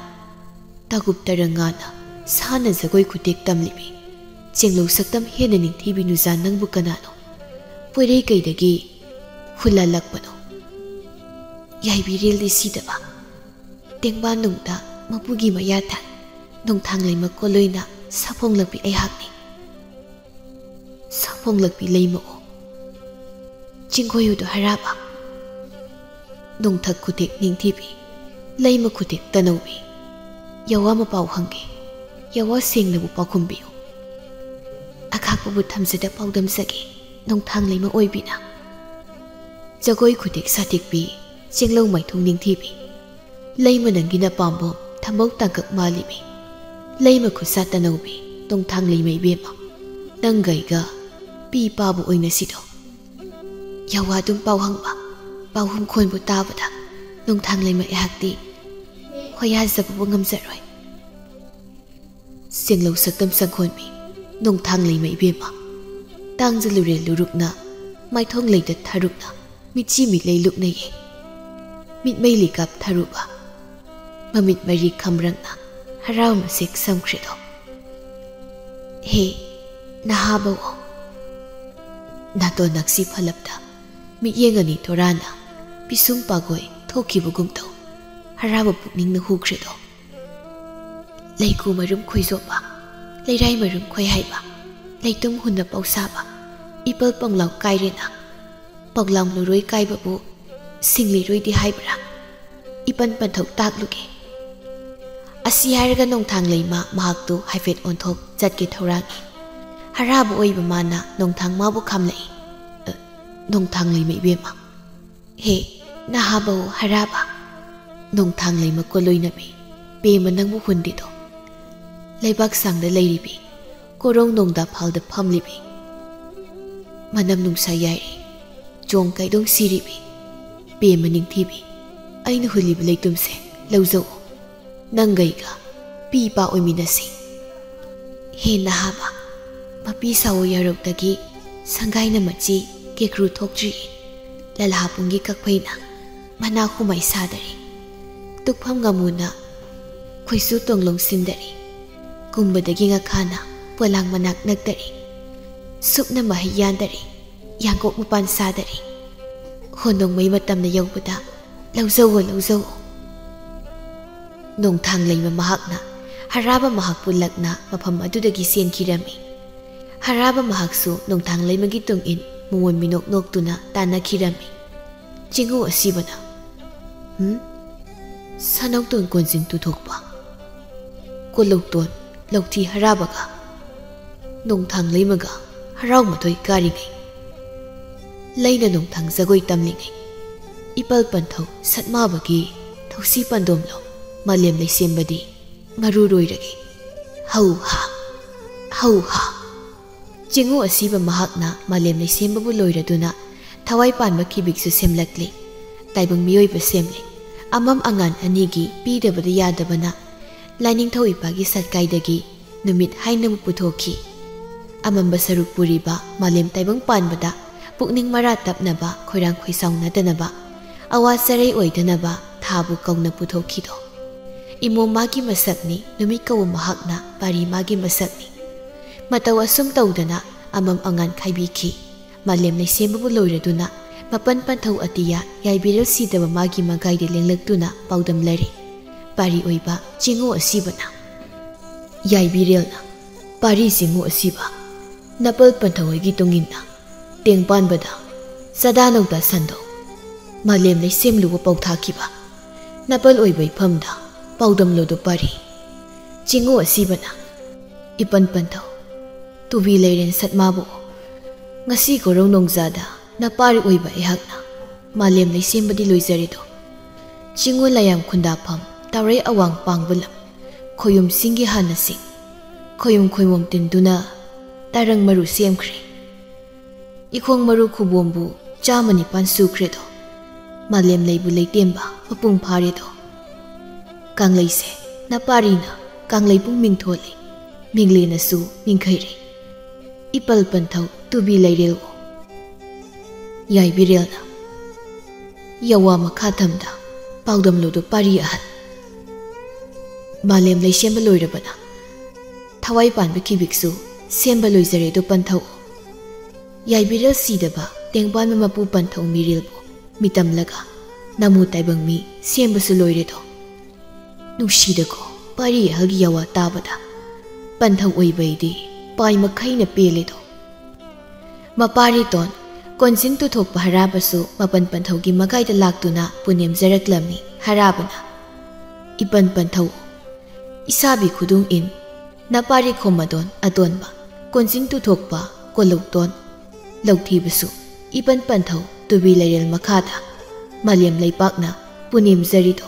ꯇꯥꯒꯨꯞ ꯇꯔꯪ ꯉꯥꯅ ꯁꯥꯅ ꯖꯒꯣꯏ ꯈꯨꯊꯦꯛ ꯇꯝꯂꯤꯕꯤ ꯆꯦꯡꯂꯧ ꯁꯛꯇꯝ ꯍꯦꯟꯅ ꯅꯤꯡꯊꯤꯕꯤ ꯅꯨꯖꯥ ꯅꯪꯕꯨ ꯀꯅꯥꯅꯣ ꯄꯣꯏꯔꯩ ꯀꯩꯗꯒꯤ ꯍꯨꯜꯂꯜꯂꯛꯄꯅꯣ? ꯌꯥꯏꯕꯤꯔꯦꯜꯗꯤ ꯁꯤꯗꯕ ꯇꯦꯡꯕꯥꯟ ꯅꯨꯡꯗ ꯃꯄꯨꯒꯤ ꯃꯌꯥ ꯊꯥꯏ꯫ ꯅꯣꯡꯊꯥꯡ ꯂꯩꯃ ꯀꯣꯂꯣꯏꯅ ꯁꯥꯐꯣꯡꯂꯛꯄꯤ ꯑꯩꯍꯥꯛꯅꯤ꯫ ꯁꯥꯐꯣꯡꯂꯛꯄꯤ ꯂꯩꯃꯑꯣ, ꯆꯤꯡꯈꯣꯏꯌꯨꯗꯣ ꯍꯔꯥꯕ꯫ ꯅꯣꯡꯊꯛ ꯈꯨꯗꯦꯛ ꯅꯤꯡꯊꯤꯕꯤ, ꯂꯩꯃ ꯈꯨꯗꯦꯛ ꯇꯅꯧꯕꯤ, ꯌꯥꯋꯥ ꯃꯄꯥꯎ ꯍꯪꯒꯦ, ꯌꯥꯋꯥ ꯁꯦꯡꯅꯕꯨ ꯄꯥꯎꯈꯨꯝꯕꯤꯌꯨ꯫ ꯑꯈꯥꯛꯄꯕꯨ ꯊꯝꯖꯗ ꯄꯥꯎꯗꯝꯖꯒꯦ, ꯅꯣꯡꯊꯥꯡ ꯂꯩꯃ ꯑꯣꯏꯕꯤꯅ꯫ ꯖꯒꯣꯏ ꯈꯨꯗꯦꯛ ꯁꯥꯊꯦꯛꯄꯤ, ꯆꯦꯡꯂꯧ ꯃꯥꯏꯊꯣꯡ ꯅꯤꯡꯊꯤꯕꯤ, ꯂꯩꯃ ꯅꯪꯒꯤ ꯅꯄꯥꯝꯕꯣꯝ ꯊꯝꯕꯧ ꯇꯥꯡꯀꯛ ꯃꯥꯜꯂꯤꯕꯤ, ꯂꯩꯃ ꯈꯨꯠꯁꯥ ꯇꯅꯧꯕꯤ, ꯅꯣꯡꯊꯥꯡ ꯂꯩꯃ ꯏꯕꯦꯝꯃ, ꯅꯪꯒ ꯑꯩꯒ ꯄꯤ ꯄꯥꯕꯨ ꯑꯣꯏꯅꯁꯤꯗꯣ꯫ ꯌꯥꯋꯥ ꯑꯗꯨꯝ ꯄꯥꯎ ꯍꯪꯕ, ꯄꯥꯎꯍꯨꯝ ꯈꯣꯟꯕꯨ ꯇꯥꯕꯗ ꯅꯣꯡꯊꯥꯡ ꯂꯩꯃ ꯑꯩꯍꯥꯛꯇꯤ ꯈꯣꯏꯌꯥꯖꯕꯕꯨ ꯉꯝꯖꯔꯣꯏ꯫ ꯆꯦꯡꯂꯧ ꯁꯛꯇꯝ ꯁꯪꯈꯣꯟꯕꯤ, ꯅꯣꯡꯊꯥꯡ ꯂꯩꯃ ꯏꯕꯦꯝꯃ, ꯇꯥꯡꯖ ꯂꯨꯔꯦꯜ ꯂꯨꯔꯨꯛꯅ, ꯃꯥꯏꯊꯣꯡ ꯂꯩꯗ ꯊꯥꯔꯨꯛꯅ, ꯃꯤꯠꯆꯤ ꯃꯤꯠꯂꯩ ꯂꯨꯛꯅ ꯌꯦꯡ, ꯃꯤꯠꯃꯩ ꯂꯤꯀꯥꯞ ꯊꯥꯔꯨꯕ, ꯃꯃꯤꯠ ꯃꯔꯤ ꯈꯝꯔꯪꯅ ꯍꯔꯥꯎ ꯃꯁꯦꯛ ꯁꯝꯈ꯭ꯔꯦꯗꯣ꯫ ꯍꯦ, ꯅꯍꯥꯕꯧ, ꯅꯥꯇꯣꯟ ꯅꯛꯁꯤ ꯐꯂꯞꯇ ꯃꯤꯠꯌꯦꯡ ꯑꯅꯤ ꯊꯣꯔꯥꯅ ꯄꯤꯁꯨꯝ ꯄꯥꯒꯣꯏ ꯊꯣꯛꯈꯤꯕꯒꯨꯝ ꯇꯧ꯫ ꯍꯔꯥꯕ ꯄꯨꯛꯅꯤꯡꯅ ꯍꯨꯈ꯭ꯔꯦꯗꯣ꯫ ꯂꯩꯀꯨ ꯃꯔꯨꯝ ꯈꯣꯏꯖꯣꯝꯕ, ꯂꯩꯔꯥꯏ ꯃꯔꯨꯝ ꯈꯣꯏꯍꯥꯏꯕ, ꯂꯩꯇꯨꯝ ꯍꯨꯟꯅ ꯄꯧꯁꯥꯕ, ꯏꯄꯜ ꯄꯪꯂꯥꯎ ꯀꯥꯏꯔꯦꯅ꯫ ꯄꯧꯂꯥꯡ ꯂꯨꯔꯣꯏ ꯀꯥꯏꯕꯕꯨ ꯁꯤꯡꯂꯤꯔꯣꯏꯗꯤ ꯍꯥꯏꯕ꯭ꯔꯥ? ꯏꯄꯟ ꯄꯟꯊꯧ ꯇꯥꯛꯂꯨꯒꯦ꯫ ꯑꯁꯤ ꯍꯥꯏꯔꯒ ꯅꯣꯡꯊꯥꯡ ꯂꯩꯃ ꯃꯍꯥꯛꯇꯨ ꯍꯥꯏꯐꯦꯠ ꯑꯣꯟꯊꯣꯛ ꯆꯠꯀꯦ ꯊꯧꯔꯥꯡꯉꯤ꯫ ꯍꯔꯥꯕ ꯑꯣꯏꯕ ꯃꯥꯅ ꯅꯣꯡꯊꯥꯡ ꯃꯥꯕꯨ ꯈꯥꯝꯂꯛꯏ꯫ "ꯑ, ꯅꯣꯡꯊꯥꯡ ꯂꯩꯃ ꯏꯕꯦꯝꯃ꯫ ꯍꯦ, ꯅꯍꯥꯕꯧ ꯍꯔꯥꯕ꯫ ꯅꯣꯡꯊꯥꯡ ꯂꯩꯃ ꯀꯣꯂꯣꯏꯅꯕꯤ, ꯄꯦꯝꯃ ꯅꯪꯕꯨ ꯍꯨꯟꯗꯦꯗꯣ꯫ ꯂꯩꯕꯥꯛ ꯁꯥꯡꯗ ꯂꯩꯔꯤꯕꯤ, ꯀꯣꯔꯧ ꯅꯣꯡꯗꯥ ꯐꯥꯜꯗ ꯐꯝꯂꯤꯕꯤ, ꯃꯅꯝ ꯅꯨꯡꯁꯥ ꯌꯥꯏꯔꯤ, ꯆꯣꯡ ꯀꯩꯗꯣꯡ ꯁꯤꯔꯤꯕꯤ, ꯄꯦꯝꯃ ꯅꯤꯡꯊꯤꯕꯤ, ꯑꯩꯅ ꯍꯨꯜꯂꯤꯕ ꯂꯩꯇꯨꯝꯁꯦ ꯂꯧꯖꯧ꯫ ꯅꯪꯒꯩꯒ ꯄꯤ ꯏꯄꯥ ꯑꯣꯏꯃꯤꯟꯅꯁꯤ꯫ ꯍꯦ ꯅꯍꯥꯕ, ꯃꯄꯤ ꯁꯥꯋꯣ ꯌꯥꯔꯧꯗꯒꯤ ꯁꯪꯒꯥꯏꯅ ꯃꯆꯤ ꯀꯦꯀ꯭ꯔꯨ ꯊꯣꯛꯇ꯭ꯔꯤ꯫ ꯂꯜꯍꯥ ꯄꯨꯡꯒꯤ ꯀꯛꯐꯩꯅ ꯃꯅꯥ ꯍꯨꯃꯥꯏ ꯁꯥꯗꯔꯤ꯫ ꯇꯨꯛꯐꯝ ꯉꯥꯃꯨꯅ ꯈꯣꯏꯁꯨ ꯇꯣꯡꯂꯣꯡ ꯁꯤꯟꯗꯔꯤ꯫ ꯀꯨꯝꯕꯗꯒꯤ ꯉꯈꯥꯅ ꯄꯣꯂꯥꯡ ꯃꯅꯥꯛ ꯅꯛꯇꯔꯤ꯫ ꯁꯨꯞꯅ ꯃꯍꯩ ꯌꯥꯟꯗꯔꯤ꯫ ꯌꯥꯡꯀꯣꯛ ꯃꯄꯥꯟ ꯁꯥꯗꯔꯤ꯫ ꯍꯣ ꯅꯣꯡꯃꯩ ꯃꯇꯝꯅ ꯌꯧꯕꯗ ꯂꯧꯖꯧꯋꯣ, ꯂꯧꯖꯧꯋꯣ꯫ ꯅꯣꯡꯊꯥꯡ ꯂꯩꯃ ꯃꯍꯥꯛꯅ ꯍꯔꯥꯕ ꯃꯍꯥꯛꯄꯨ ꯂꯛꯅ ꯃꯐꯝ ꯑꯗꯨꯗꯒꯤ ꯆꯦꯟꯈꯤꯔꯝꯃꯤ꯫ ꯍꯔꯥꯕ ꯃꯍꯥꯛꯁꯨ ꯅꯣꯡꯊꯥꯡ ꯂꯩꯃꯒꯤ ꯇꯨꯡ ꯏꯟ ꯃꯉꯣꯟ ꯃꯤꯅꯣꯛ ꯅꯣꯛꯇꯨꯅ ꯇꯥꯟꯅꯈꯤꯔꯝꯃꯤ꯫ ꯆꯤꯡꯉꯨ ꯑꯁꯤꯕꯅ, "ꯍꯨꯝ? ꯁꯥꯅꯧꯇꯣꯟ ꯀꯣꯟꯖꯤꯟ ꯇꯨꯊꯣꯛꯄ, ꯀꯣꯂꯧꯇꯣꯟ ꯂꯧꯊꯤ ꯍꯔꯥꯕꯒ ꯅꯣꯡꯊꯥꯡ ꯂꯩꯃꯒ ꯍꯔꯥꯎ ꯃꯊꯣꯏ ꯀꯥꯔꯤꯉꯩ, ꯂꯩꯅ ꯅꯣꯡꯊꯥꯡ ꯖꯒꯣꯏ ꯇꯝꯂꯤꯉꯩ, ꯏꯄꯜ ꯄꯟꯊꯧ ꯁꯠꯃꯥꯕꯒꯤ ꯊꯧꯁꯤ ꯄꯟꯗꯣꯝꯂꯣ ꯃꯥꯂꯦꯝ ꯂꯩꯁꯦꯝꯕꯗꯤ ꯃꯔꯨ ꯂꯣꯏꯔꯒꯦ꯫ ꯍꯧ ꯍꯥ, ꯍꯧ ꯍꯥ!" ꯆꯤꯡꯉꯨ ꯑꯁꯤꯕ ꯃꯍꯥꯛꯅ ꯃꯥꯂꯦꯝ ꯂꯩꯁꯦꯝꯕꯕꯨ ꯂꯣꯏꯔꯗꯨꯅ ꯊꯋꯥꯏ ꯄꯥꯟꯕ ꯀꯤꯕꯤꯛꯁꯨ ꯁꯦꯝꯂꯛꯂꯤ꯫ ꯇꯥꯏꯕꯪ ꯃꯤꯑꯣꯏꯕ ꯁꯦꯝꯂꯤ꯫ ꯑꯃꯝ ꯑꯉꯥꯟ ꯑꯅꯤꯒꯤ ꯄꯤꯗꯕꯗ ꯌꯥꯗꯕꯅ ꯂꯥꯏꯅꯤꯡꯊꯧ ꯏꯄꯥꯒꯤ ꯁꯠꯀꯥꯏꯗꯒꯤ ꯅꯨꯃꯤꯠ ꯍꯥꯏꯅꯕꯨ ꯄꯨꯊꯣꯛꯈꯤ꯫ ꯑꯃꯝꯕ ꯁꯔꯨꯛ ꯄꯨꯔꯤꯕ ꯃꯥꯂꯦꯝ ꯇꯥꯏꯕꯪ ꯄꯥꯟꯕꯗ ꯄꯨꯛꯅꯤꯡ ꯃꯔꯥ ꯇꯞꯅꯕ, ꯈꯣꯏꯔꯥꯡ ꯈꯣꯏꯁꯥꯎꯅꯗꯅꯕ, ꯑꯋꯥ ꯆꯔꯩ ꯑꯣꯏꯗꯅꯕ ꯊꯥꯕꯨ ꯀꯧꯅ ꯄꯨꯊꯣꯛꯈꯤꯗꯣ꯫ ꯏꯃꯣꯝ ꯃꯥꯒꯤ ꯃꯁꯛꯅꯤ, ꯅꯨꯃꯤꯠ ꯀꯧꯕ ꯃꯍꯥꯛꯅ ꯄꯥꯔꯤ ꯃꯥꯒꯤ ꯃꯁꯛꯅꯤ꯫ ꯃꯇꯧ ꯑꯁꯨꯝ ꯇꯧꯗꯅ ꯑꯃꯝ ꯑꯉꯥꯟ ꯈꯥꯏꯕꯤꯈꯤ꯫ ꯃꯥꯂꯦꯝ ꯂꯩꯁꯦꯝꯕꯕꯨ ꯂꯣꯏꯔꯗꯨꯅ ꯃꯄꯟ ꯄꯟꯊꯧ ꯑꯇꯤꯌꯥ ꯌꯥꯏꯕꯤꯔꯦꯜ ꯁꯤꯗꯕ ꯃꯥꯒꯤ ꯃꯒꯥꯏꯗ ꯂꯦꯡꯂꯛꯇꯨꯅ ꯄꯥꯎꯗꯝꯂꯔꯦ꯫ ꯄꯥꯔꯤ ꯑꯣꯏꯕ ꯆꯤꯡꯉꯨ ꯑꯁꯤꯕꯅ꯫ ꯌꯥꯏꯕꯤꯔꯦꯜꯅ ꯄꯥꯔꯤ ꯆꯤꯡꯉꯨ ꯑꯁꯤꯕ ꯅꯄꯜ ꯄꯟꯊꯧ ꯍꯣꯏꯒꯤ ꯇꯨꯡꯏꯟꯅ ꯇꯦꯡ ꯄꯥꯟꯕꯗ ꯆꯥꯗꯥ ꯅꯧꯗꯥ ꯁꯟꯗꯣ ꯃꯥꯂꯦꯝ ꯂꯩꯁꯦꯝꯂꯨꯕ ꯄꯧꯊꯥꯈꯤꯕ ꯅꯄꯜ ꯑꯣꯏꯕ ꯏꯐꯝꯗ ꯄꯥꯎꯗꯝꯂꯣꯗꯨ ꯄꯥꯔꯤ꯫ ꯆꯤꯡꯉꯨ ꯑꯁꯤꯕꯅ ꯏꯄꯟ ꯄꯟꯊꯧ ꯇꯨꯕꯤ ꯂꯩꯔꯦꯟ ꯁꯠꯃꯥꯕꯨ ꯉꯁꯤ ꯀꯣꯔꯧ ꯅꯣꯡꯖꯥꯗ ꯅꯄꯥꯔꯤ ꯑꯣꯏꯕ ꯑꯩꯍꯥꯛꯅ ꯃꯥꯂꯦꯝ ꯂꯩꯁꯦꯝꯕꯗꯤ ꯂꯣꯏꯖꯔꯦꯗꯣ꯫ ꯆꯤꯡꯉꯨ ꯂꯥꯌꯥꯝ ꯈꯨꯟꯗꯥꯐꯝ ꯇꯥꯎꯔꯩ ꯑꯋꯥꯡ ꯄꯥꯡꯕ ꯂꯝ ꯈꯣꯌꯨꯝꯁꯤꯡꯒꯤ ꯍꯥꯟꯅꯁꯤꯡ ꯈꯣꯌꯨꯝ ꯈꯣꯏꯃꯣꯝ ꯇꯤꯟꯗꯨꯅ ꯇꯥꯔꯪ ꯃꯔꯨ ꯁꯦꯝꯈ꯭ꯔꯦ꯫ ꯏꯈꯣꯡ ꯃꯔꯨ ꯈꯨꯕꯣꯝꯕꯨ ꯆꯥꯝꯃ ꯅꯤꯄꯥꯟ ꯁꯨꯈ꯭ꯔꯦꯗꯣ꯫ ꯃꯥꯂꯦꯝ ꯂꯩꯕꯨ ꯂꯩꯇꯦꯝꯕ ꯃꯄꯨꯡ ꯐꯥꯔꯦꯗꯣ꯫ ꯀꯪꯂꯩꯁꯦ ꯅꯄꯥꯔꯤꯅ ꯀꯪꯂꯩꯕꯨꯡ ꯃꯤꯡꯊꯣꯜꯂꯤ꯫ ꯃꯤꯡꯂꯦꯅꯁꯨ ꯃꯤꯡꯈꯩꯔꯦ꯫ ꯏꯄꯜ ꯄꯟꯊꯧ ꯇꯨꯕꯤ ꯂꯩꯔꯦꯜ ꯑꯣ꯫ ꯌꯥꯏꯕꯤꯔꯦꯜꯅ ꯌꯋꯥ ꯃꯈꯥ ꯊꯝꯗ ꯄꯥꯎꯗꯝꯂꯨꯗꯨ ꯄꯥꯔꯤ ꯑꯍꯟ꯫ ꯃꯥꯂꯦꯝ ꯂꯩꯁꯦꯝꯕ ꯂꯣꯏꯔꯕꯅ ꯊꯋꯥꯏ ꯄꯥꯟꯕ ꯀꯤꯕꯤꯛꯁꯨ ꯁꯦꯝꯕ ꯂꯣꯏꯖꯔꯦꯗꯣ ꯄꯟꯊꯧ꯫ ꯌꯥꯏꯕꯤꯔꯦꯜ ꯁꯤꯗꯕ ꯇꯦꯡꯕꯥꯟꯕ ꯃꯄꯨ ꯄꯟꯊꯧ ꯃꯤꯔꯦꯜꯕꯨ ꯃꯤꯇꯝꯂꯒ ꯅꯃꯨ ꯇꯥꯏꯕꯪ ꯃꯤ ꯁꯦꯝꯕꯁꯨ ꯂꯣꯏꯔꯦꯗꯣ꯫ ꯅꯨꯡꯁꯤꯗꯀꯣ ꯄꯥꯔꯤ ꯑꯍꯜꯒꯤ ꯌꯋꯥ ꯇꯥꯕꯗ ꯄꯟꯊꯧ ꯑꯣꯏꯕꯩꯗꯤ ꯄꯥꯏ ꯃꯈꯩꯅ ꯄꯦꯜꯂꯦꯗꯣ꯫ ꯃꯄꯥꯔꯤ ꯇꯣꯟ ꯀꯣꯟꯖꯤꯟ ꯇꯨꯊꯣꯛꯄ ꯍꯔꯥꯕꯁꯨ ꯃꯄꯟ ꯄꯟꯊꯧꯒꯤ ꯃꯒꯥꯏꯗ ꯂꯥꯛꯇꯨꯅ ꯄꯨꯅꯦꯝꯖꯔꯛꯂꯝꯃꯤ꯫ ꯍꯔꯥꯕꯅ ꯏꯄꯟ ꯄꯟꯊꯧ ꯏꯁꯥꯕꯤ ꯈꯨꯗꯨꯡ ꯏꯟ ꯅꯄꯥꯔꯤ ꯈꯣꯝꯃꯗꯣꯟ ꯑꯇꯣꯟꯕ ꯀꯣꯟꯖꯤꯟ ꯇꯨꯊꯣꯛꯄ ꯀꯣꯂꯧꯇꯣꯟ ꯂꯧꯊꯤꯕꯁꯨ ꯏꯄꯟ ꯄꯟꯊꯧ ꯇꯨꯕꯤ ꯂꯩꯔꯦꯜ ꯃꯈꯥꯗ ꯃꯥꯂꯦꯝ ꯂꯩꯄꯥꯛꯅ ꯄꯨꯅꯦꯝꯖꯔꯤꯗꯣ꯫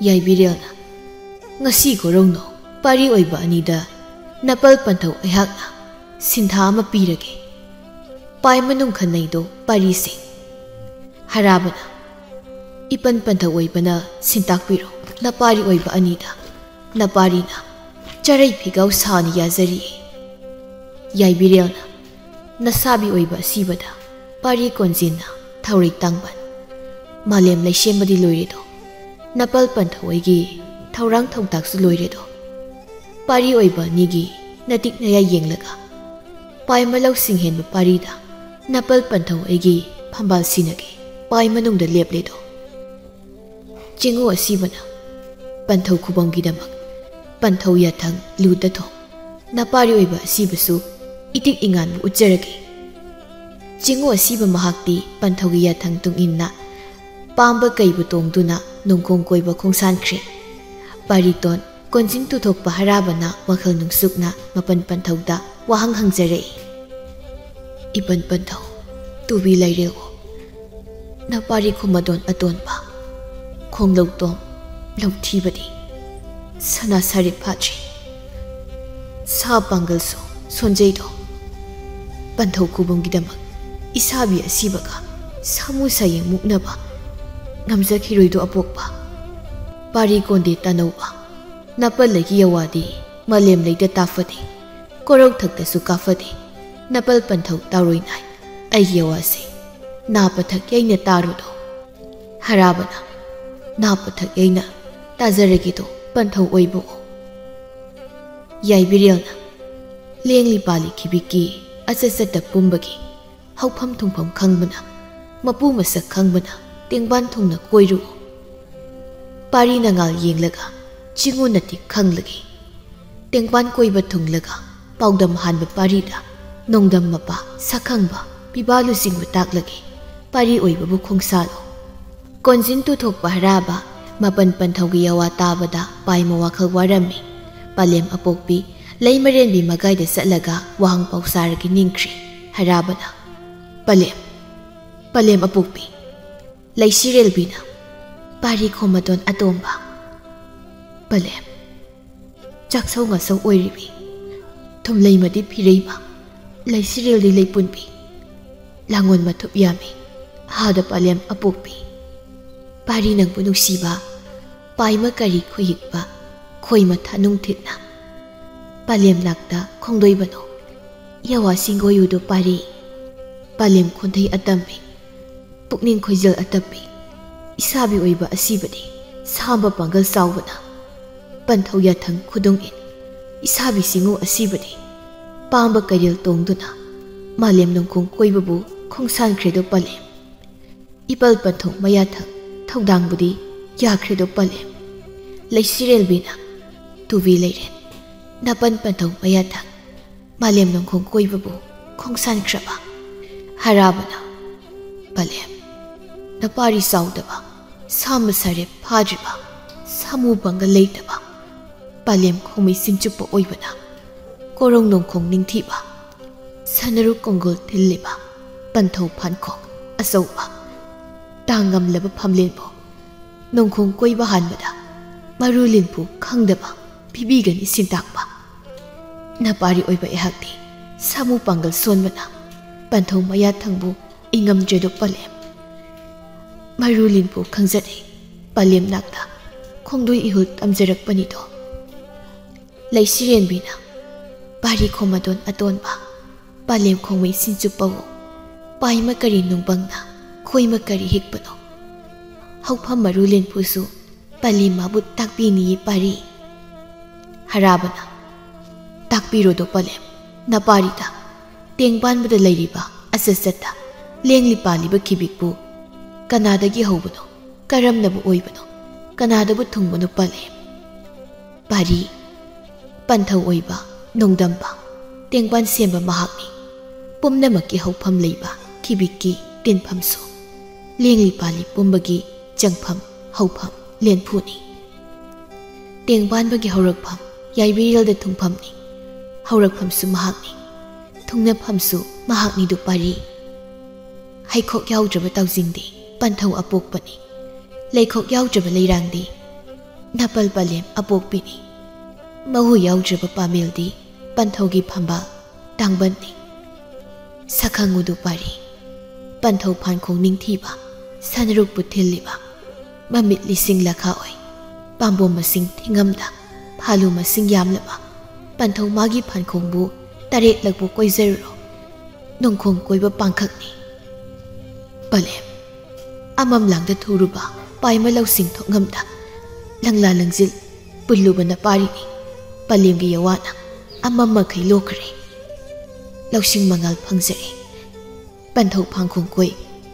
ꯌꯥꯏꯕꯤꯔꯦꯜꯅ ꯉꯁꯤ ꯀꯣꯔꯧꯅꯣ ꯄꯥꯔꯤ ꯑꯣꯏꯕ ꯑꯅꯤꯗ ꯅꯄꯜ ꯄꯟꯊꯧ ꯑꯩꯍꯥꯛꯅ ꯁꯤꯟꯊꯥ ꯑꯃ ꯄꯤꯔꯒꯦ꯫ ꯄꯥꯏ ꯃꯅꯨꯡ ꯈꯟꯅꯩꯗꯣ ꯄꯥꯔꯤꯁꯦ꯫ ꯍꯔꯥꯕꯅ ꯏꯄꯟ ꯄꯟꯊꯧ ꯑꯣꯏꯕꯅ ꯁꯤꯟꯇꯥꯛꯄꯤꯔꯣ ꯅꯄꯥꯔꯤ ꯑꯣꯏꯕ ꯑꯅꯤꯗ꯫ ꯅꯄꯥꯔꯤꯅ ꯆꯔꯩ ꯐꯤꯒꯥꯎ ꯁꯥꯅ ꯌꯥꯖꯔꯤꯌꯦ꯫ ꯌꯥꯏꯕꯤꯔꯦꯜꯅ ꯅꯁꯥꯕꯤ ꯑꯣꯏꯕ ꯑꯁꯤꯕꯗ ꯄꯥꯔꯤ ꯀꯣꯟꯖꯤꯟꯅ ꯊꯧꯔꯩ ꯇꯥꯡꯕꯟ꯫ ꯃꯥꯂꯦꯝ ꯂꯩꯁꯦꯝꯕꯗꯤ ꯂꯣꯏꯔꯦꯗꯣ꯫ ꯅꯄꯜ ꯄꯟꯊꯧ ꯑꯣꯏꯒꯤ ꯊꯧꯔꯥꯡ ꯊꯧꯇꯥꯛꯁꯨ ꯂꯣꯏꯔꯦꯗꯣ꯫ ꯄꯥꯔꯤ ꯑꯣꯏꯕ ꯑꯅꯤꯒꯤ ꯅꯇꯤꯛ ꯅꯌꯥ ꯌꯦꯡꯂꯒ, ꯄꯥꯏ ꯃꯂꯧꯁꯤꯡ ꯍꯦꯟꯕ ꯄꯥꯔꯤꯗ ꯅꯄꯜ ꯄꯟꯊꯧ ꯑꯩꯒꯤ ꯐꯝꯕꯥꯜ ꯁꯤꯅꯒꯦ ꯄꯥꯏ ꯃꯅꯨꯡꯗ ꯂꯦꯞꯂꯦꯗꯣ꯫ ꯆꯤꯡꯉꯨ ꯑꯁꯤꯕꯅ ꯄꯟꯊꯧ ꯈꯨꯕꯝꯒꯤꯗꯃꯛ ꯄꯟꯊꯧ ꯌꯥꯊꯪ ꯂꯨꯗ ꯊꯣꯡ ꯅꯄꯥꯔꯤ ꯑꯣꯏꯕ ꯑꯁꯤꯕꯁꯨ ꯏꯇꯤꯛ ꯏꯉꯥꯟꯕ ꯎꯠꯆꯔꯒꯦ꯫ ꯆꯤꯡꯉꯨ ꯑꯁꯤꯕ ꯃꯍꯥꯛꯇꯤ ꯄꯟꯊꯧꯒꯤ ꯌꯥꯊꯪ ꯇꯨꯡ ꯏꯟꯅ ꯄꯥꯝꯕ ꯀꯩꯕꯨ ꯇꯣꯡꯗꯨꯅ ꯅꯣꯡꯈꯣꯡ ꯀꯣꯏꯕ ꯈꯣꯡꯁꯥꯟꯈ꯭ꯔꯦ꯫ ꯄꯥꯔꯤꯇꯣꯟ ꯀꯣꯟꯖꯤꯟ ꯇꯨꯊꯣꯛꯄ ꯍꯔꯥꯕꯅ ꯋꯥꯈꯜ ꯅꯨꯡꯁꯨꯛꯅ ꯃꯄꯟ ꯄꯟꯊꯧꯗ ꯋꯥꯍꯪ ꯍꯪꯖꯔꯛꯏ꯫ ꯏꯄꯟ ꯄꯟꯊꯧ, ꯇꯨꯕꯤ ꯂꯩꯔꯦꯜꯋꯣ, ꯅꯄꯥꯔꯤ ꯈꯨꯃꯗꯣꯟ ꯑꯇꯣꯟꯕ, ꯈꯣꯡꯂꯧꯇꯣꯝ ꯂꯧꯊꯤꯕꯗꯤ ꯁꯅꯥ ꯁꯥꯔꯤꯠ ꯐꯥꯗ꯭ꯔꯤ꯫ ꯁꯥ ꯄꯥꯡꯒꯜꯁꯨ ꯁꯣꯟꯖꯩꯗꯣ꯫ ꯄꯟꯊꯧ ꯈꯨꯕꯝꯒꯤꯗꯃꯛ ꯏꯁꯥꯕꯤ ꯑꯁꯤꯕꯒ ꯁꯥꯃꯨ ꯁꯥꯌꯦꯡ ꯃꯨꯛꯅꯕ ꯉꯝꯖꯈꯤꯔꯣꯏꯗꯣ ꯑꯄꯣꯛꯄ꯫ ꯄꯥꯔꯤ ꯀꯣꯟꯗꯦ ꯇꯥꯅꯧꯕ, ꯅꯄꯜꯂꯒꯤ ꯌꯋꯥꯗꯤ ꯃꯥꯂꯦꯝ ꯂꯩꯗ ꯇꯥꯐꯗꯦ, ꯀꯣꯔꯧ ꯊꯛꯇꯁꯨ ꯀꯥꯐꯗꯦ꯫ ꯅꯄꯜ ꯄꯟꯊꯧ ꯇꯥꯔꯣꯏ ꯅꯥꯏ, ꯑꯩꯒꯤ ꯌꯋꯥꯁꯦ ꯅꯥ ꯄꯊꯛ ꯌꯩꯅ ꯇꯥꯔꯨꯗꯣ꯫ ꯍꯔꯥꯕꯅ ꯅꯥ ꯄꯊꯛ ꯌꯩꯅ ꯇꯥꯖꯔꯒꯦꯗꯣ ꯄꯟꯊꯧ ꯑꯣꯏꯕꯨ꯫ ꯌꯥꯏꯕꯤꯔꯦꯜꯅ ꯂꯦꯡꯂꯤ ꯄꯥꯜꯂꯤ ꯈꯤꯕꯤꯛꯀꯤ ꯑꯆꯠ ꯆꯠꯇ ꯄꯨꯝꯕꯒꯤ ꯍꯧꯐꯝ ꯊꯨꯡꯐꯝ ꯈꯪꯕꯅ, ꯃꯄꯨ ꯃꯁꯛ ꯈꯪꯕꯅ ꯇꯦꯡꯕꯥꯟ ꯊꯨꯡꯅ ꯀꯣꯏꯔꯨ꯫ ꯄꯥꯔꯤ ꯅꯉꯥꯜ ꯌꯦꯡꯂꯒ ꯆꯤꯡꯉꯨ ꯅꯇꯤꯛ ꯈꯪꯂꯒꯦ꯫ ꯇꯦꯡꯕꯥꯟ ꯀꯣꯏꯕ ꯊꯨꯡꯂꯒ ꯄꯥꯎꯗꯝ ꯍꯥꯟꯕ ꯄꯥꯔꯤꯗ ꯅꯣꯡꯗꯝ ꯃꯄꯥ ꯁꯛꯈꯪꯕ ꯄꯤꯕꯥ ꯂꯨꯆꯤꯡꯕ ꯇꯥꯛꯂꯒꯦ꯫ ꯄꯥꯔꯤ ꯑꯣꯏꯕꯕꯨ ꯈꯣꯡꯁꯥꯂꯣ꯫ ꯀꯣꯟꯖꯤꯟ ꯇꯨꯊꯣꯛꯄ ꯍꯔꯥꯕ ꯃꯄꯟ ꯄꯟꯊꯧꯒꯤ ꯌꯋꯥ ꯇꯥꯕꯗ ꯄꯥꯏꯃ ꯋꯥꯈꯜ ꯋꯥꯔꯝꯃꯤ꯫ ꯄꯂꯦꯝ ꯑꯄꯣꯛꯄꯤ ꯂꯩꯃꯔꯦꯟꯕꯤ ꯃꯒꯥꯏꯗ ꯆꯠꯂꯒ ꯋꯥꯍꯪ ꯄꯥꯎꯁꯥꯔꯒꯤ ꯅꯤꯡꯈ꯭ꯔꯤ꯫ ꯍꯔꯥꯕꯅ, "ꯄꯂꯦꯝ, ꯄꯂꯦꯝ ꯑꯄꯣꯛꯄꯤ, ꯂꯩꯁꯤꯔꯦꯜꯕꯤꯅ ꯄꯥꯔꯤ ꯈꯣꯃꯗꯣꯟ ꯑꯇꯣꯝꯕ, ꯄꯂꯦꯝ, ꯆꯥꯛꯁꯧ ꯉꯥꯁꯧ ꯑꯣꯏꯔꯤꯕꯤ, ꯊꯨꯝꯂꯩꯃꯗꯤ ꯐꯤꯔꯩꯃ, ꯂꯩꯁꯤꯔꯦꯜꯗꯤ ꯂꯩꯄꯨꯟꯕꯤ, ꯂꯥꯡꯉꯣꯟ ꯃꯊꯨꯞ ꯌꯥꯝꯃꯤ, ꯍꯥꯗ ꯄꯂꯦꯝ ꯑꯄꯣꯛꯄꯤ, ꯄꯥꯔꯤ ꯅꯪꯕꯨ ꯅꯨꯡꯁꯤꯕ, ꯄꯥꯏꯃ ꯀꯔꯤ ꯈꯨꯌꯤꯛꯄ, ꯈꯣꯏꯃ ꯊꯥꯅꯨꯡ ꯊꯤꯠꯅ, ꯄꯂꯦꯝ ꯂꯥꯛꯇ ꯈꯣꯡꯗꯣꯏꯕꯅꯣ, ꯌꯋꯥ ꯁꯤꯡꯒꯣꯌꯨꯗꯣ ꯄꯥꯔꯤ, ꯄꯂꯦꯝ ꯈꯣꯟꯊꯩ ꯑꯇꯝꯕꯤ, ꯄꯨꯛꯅꯤꯡ ꯈꯣꯏꯖꯦꯜ ꯑꯇꯞꯄꯤ, ꯏꯁꯥꯕꯤ ꯑꯣꯏꯕ ꯑꯁꯤꯕꯗꯤ ꯁꯥꯝꯕ ꯄꯥꯡꯒꯜ ꯆꯥꯎꯕꯅ, ꯄꯟꯊꯧ ꯌꯥꯊꯪ ꯈꯨꯗꯨꯡ ꯏꯟ, ꯏꯁꯥꯕꯤ ꯁꯤꯡꯉꯨ ꯑꯁꯤꯕꯗꯤ ꯄꯥꯝꯕ ꯀꯩꯔꯦꯜ ꯇꯣꯡꯗꯨꯅ ꯃꯥꯂꯦꯝ ꯅꯣꯡꯈꯣꯡ ꯀꯣꯏꯕꯕꯨ ꯈꯣꯡꯁꯥꯟꯈ꯭ꯔꯦꯗꯣ ꯄꯂꯦꯝ꯫ ꯏꯄꯜ ꯄꯟꯊꯧ ꯃꯌꯥꯊꯪ ꯊꯧꯗꯥꯡꯕꯨꯗꯤ ꯌꯥꯈ꯭ꯔꯦꯗꯣ ꯄꯂꯦꯝ꯫ ꯂꯩꯁꯤꯔꯦꯜꯕꯤꯅ ꯇꯨꯕꯤ ꯂꯩꯔꯦ꯫ ꯅꯄꯟ ꯄꯟꯊꯧ ꯃꯌꯥꯊꯪ ꯃꯥꯂꯦꯝ ꯅꯣꯡꯈꯣꯡ ꯀꯣꯏꯕꯕꯨ ꯈꯣꯡꯁꯥꯟꯈ꯭ꯔꯕ꯫ ꯍꯔꯥꯕꯅ ꯄꯂꯦꯝ꯫ ꯅꯄꯥꯔꯤ ꯆꯥꯎꯗꯕ, ꯁꯥ ꯃꯁꯥꯔꯦꯞ ꯐꯥꯗ꯭ꯔꯤꯕ, ꯁꯥꯃꯨ ꯄꯥꯡꯒꯜ ꯂꯩꯇꯕ, ꯄꯂꯦꯝ ꯈꯣꯡꯃꯩ ꯆꯤꯡꯆꯨꯞꯄ ꯑꯣꯏꯕꯅ ꯀꯣꯔꯣꯡ ꯅꯣꯡꯈꯣꯡ ꯅꯤꯡꯊꯤꯕ, ꯁꯅꯔꯨ ꯀꯣꯡꯒꯣꯜ ꯊꯤꯜꯂꯤꯕ ꯄꯟꯊꯧ ꯐꯥꯟꯈꯣꯡ ꯑꯆꯧꯕ, ꯇꯥꯡ ꯉꯝꯂꯕ ꯐꯝꯂꯦꯟꯕꯨ ꯅꯣꯡꯈꯣꯡ ꯀꯣꯏꯕ ꯍꯥꯟꯕꯗ ꯃꯔꯨ ꯂꯤꯟꯐꯨ ꯈꯪꯗꯕ ꯄꯤꯕꯤꯒꯅꯤ ꯁꯤꯟꯇꯥꯛꯄ꯫ ꯅꯄꯥꯔꯤ ꯑꯣꯏꯕ ꯑꯩꯍꯥꯛꯇꯤ ꯁꯥꯃꯨ ꯄꯥꯡꯒꯜ ꯁꯣꯟꯕꯅ ꯄꯟꯊꯧ ꯃꯌꯥ ꯊꯪꯕꯨ ꯏꯉꯝꯗ꯭ꯔꯦꯗꯣ ꯄꯂꯦꯝ꯫ ꯃꯔꯨ ꯂꯤꯟꯐꯨ ꯈꯪꯖꯗꯦ ꯄꯂꯦꯝ ꯅꯥꯛꯇ ꯈꯣꯡꯗꯣꯏ ꯏꯍꯨꯜ ꯇꯝꯖꯔꯛꯄꯅꯤꯗꯣ꯫ ꯂꯩꯁꯤꯔꯦꯟꯕꯤꯅ ꯄꯥꯔꯤ ꯈꯣꯝꯃꯗꯣꯟ ꯑꯇꯣꯟꯕ ꯄꯂꯦꯝ ꯈꯣꯡꯃꯩ ꯁꯤꯟꯆꯨꯞꯄꯕꯨ ꯄꯥꯏꯃ ꯀꯔꯤ ꯅꯨꯡꯕꯪꯅ ꯈꯣꯏꯃ ꯀꯔꯤ ꯍꯤꯛꯄꯅꯣ? ꯍꯧꯐꯝ ꯃꯔꯨ ꯂꯤꯟꯐꯨꯁꯨ ꯄꯂꯦꯝ ꯃꯥꯕꯨ ꯇꯥꯛꯄꯤꯅꯤꯌꯦ ꯄꯥꯔꯤ꯫ ꯍꯔꯥꯕꯅ ꯇꯥꯛꯄꯤꯔꯣꯗꯣ ꯄꯂꯦꯝ ꯅꯄꯥꯔꯤꯗ꯫ ꯇꯦꯡꯕꯥꯟꯕꯗ ꯂꯩꯔꯤꯕ ꯑꯆꯠꯆꯠꯇ ꯂꯦꯡꯂꯤ ꯄꯥꯜꯂꯤꯕ ꯈꯤꯕꯤꯛꯄꯨ ꯀꯅꯥꯗꯒꯤ ꯍꯧꯕꯅꯣ, ꯀꯔꯝꯅꯕꯨ ꯑꯣꯏꯕꯅꯣ, ꯀꯅꯥꯗꯕꯨ ꯊꯨꯡꯕꯅꯣ ꯄꯂꯦꯝ? ꯄꯥꯔꯤ, ꯄꯟꯊꯧ ꯑꯣꯏꯕ, ꯅꯣꯡꯗꯝꯕ, ꯇꯦꯡꯕꯥꯟ ꯁꯦꯝꯕ ꯃꯍꯥꯛꯅꯤ꯫ ꯄꯨꯝꯅꯃꯛꯀꯤ ꯍꯧꯐꯝ ꯂꯩꯕ ꯈꯤꯕꯤꯛꯀꯤ ꯇꯤꯟꯐꯝꯁꯨ ꯂꯦꯡꯂꯤ ꯄꯥꯜꯂꯤ ꯄꯨꯝꯕꯒꯤ ꯆꯪꯐꯝ, ꯍꯧꯐꯝ, ꯂꯦꯟꯐꯨꯅꯤ꯫ ꯇꯦꯡꯕꯥꯟꯕꯒꯤ ꯍꯧꯔꯛꯐꯝ ꯌꯥꯏꯕꯤꯔꯦꯜꯗ ꯊꯨꯡꯐꯝꯅꯤ꯫ ꯍꯧꯔꯛꯐꯝꯁꯨ ꯃꯍꯥꯛꯅꯤ, ꯊꯨꯡꯅꯐꯝꯁꯨ ꯃꯍꯥꯛꯅꯤꯗꯨ ꯄꯥꯔꯤ꯫ ꯍꯩꯈꯣꯛ ꯌꯥꯎꯗ꯭ꯔꯕ ꯇꯥꯎꯖꯤꯡꯗꯤ ꯄꯟꯊꯧ ꯑꯄꯣꯛꯄꯅꯤ꯫ ꯂꯩꯈꯣꯛ ꯌꯥꯎꯗ꯭ꯔꯕ ꯂꯩꯔꯥꯡꯗꯤ ꯅꯄꯜ ꯄꯂꯦꯝ ꯑꯄꯣꯛꯄꯤꯅꯤ꯫ ꯃꯍꯨ ꯌꯥꯎꯗ꯭ꯔꯕ ꯄꯥꯃꯦꯜꯗꯤ ꯄꯟꯊꯧꯒꯤ ꯐꯝꯕꯥꯜ ꯇꯥꯡꯕꯟꯅꯤ꯫ ꯁꯛꯈꯪ ꯎꯗꯨ ꯄꯥꯔꯤ꯫ ꯄꯟꯊꯧ ꯐꯥꯟꯈꯣꯡ ꯅꯤꯡꯊꯤꯕ, ꯁꯅꯔꯨꯛꯄꯨ ꯊꯤꯜꯂꯤꯕ, ꯃꯃꯤꯠ ꯂꯤꯁꯤꯡ ꯂꯈꯥ ꯑꯣꯏ, ꯄꯥꯝꯕꯣꯝ ꯃꯁꯤꯡ ꯊꯤꯉꯝꯗ, ꯐꯥꯂꯨ ꯃꯁꯤꯡ ꯌꯥꯝꯂꯕ, ꯄꯟꯊꯧ ꯃꯥꯒꯤ ꯐꯥꯟꯈꯣꯡꯕꯨ ꯇꯔꯦꯠꯂꯛꯄꯨ ꯀꯣꯏꯖꯔꯨꯔꯣ꯫ ꯅꯣꯡꯈꯣꯡ ꯀꯣꯏꯕ ꯄꯥꯡꯈꯛꯅꯤ꯫ ꯄꯂꯦꯝ꯫ ꯑꯃꯝ ꯂꯥꯡꯗ ꯊꯨꯔꯨꯕ ꯄꯥꯏꯃ ꯂꯧꯁꯤꯡ ꯊꯣꯛꯉꯝꯗ ꯂꯪꯂꯥ ꯂꯪꯖꯤꯜ ꯄꯨꯜꯂꯨꯕꯅ ꯄꯥꯔꯤꯅꯤ꯫ ꯄꯂꯦꯝꯒꯤ ꯌꯋꯥꯅ ꯑꯃꯝ ꯃꯈꯩ ꯂꯣꯛꯈ꯭ꯔꯦ꯫ ꯂꯧꯁꯤꯡ ꯃꯉꯥꯜ ꯐꯪꯖꯔꯦ꯫ ꯄꯟꯊꯧ ꯐꯥꯟꯈꯣꯡ ꯀꯣꯏ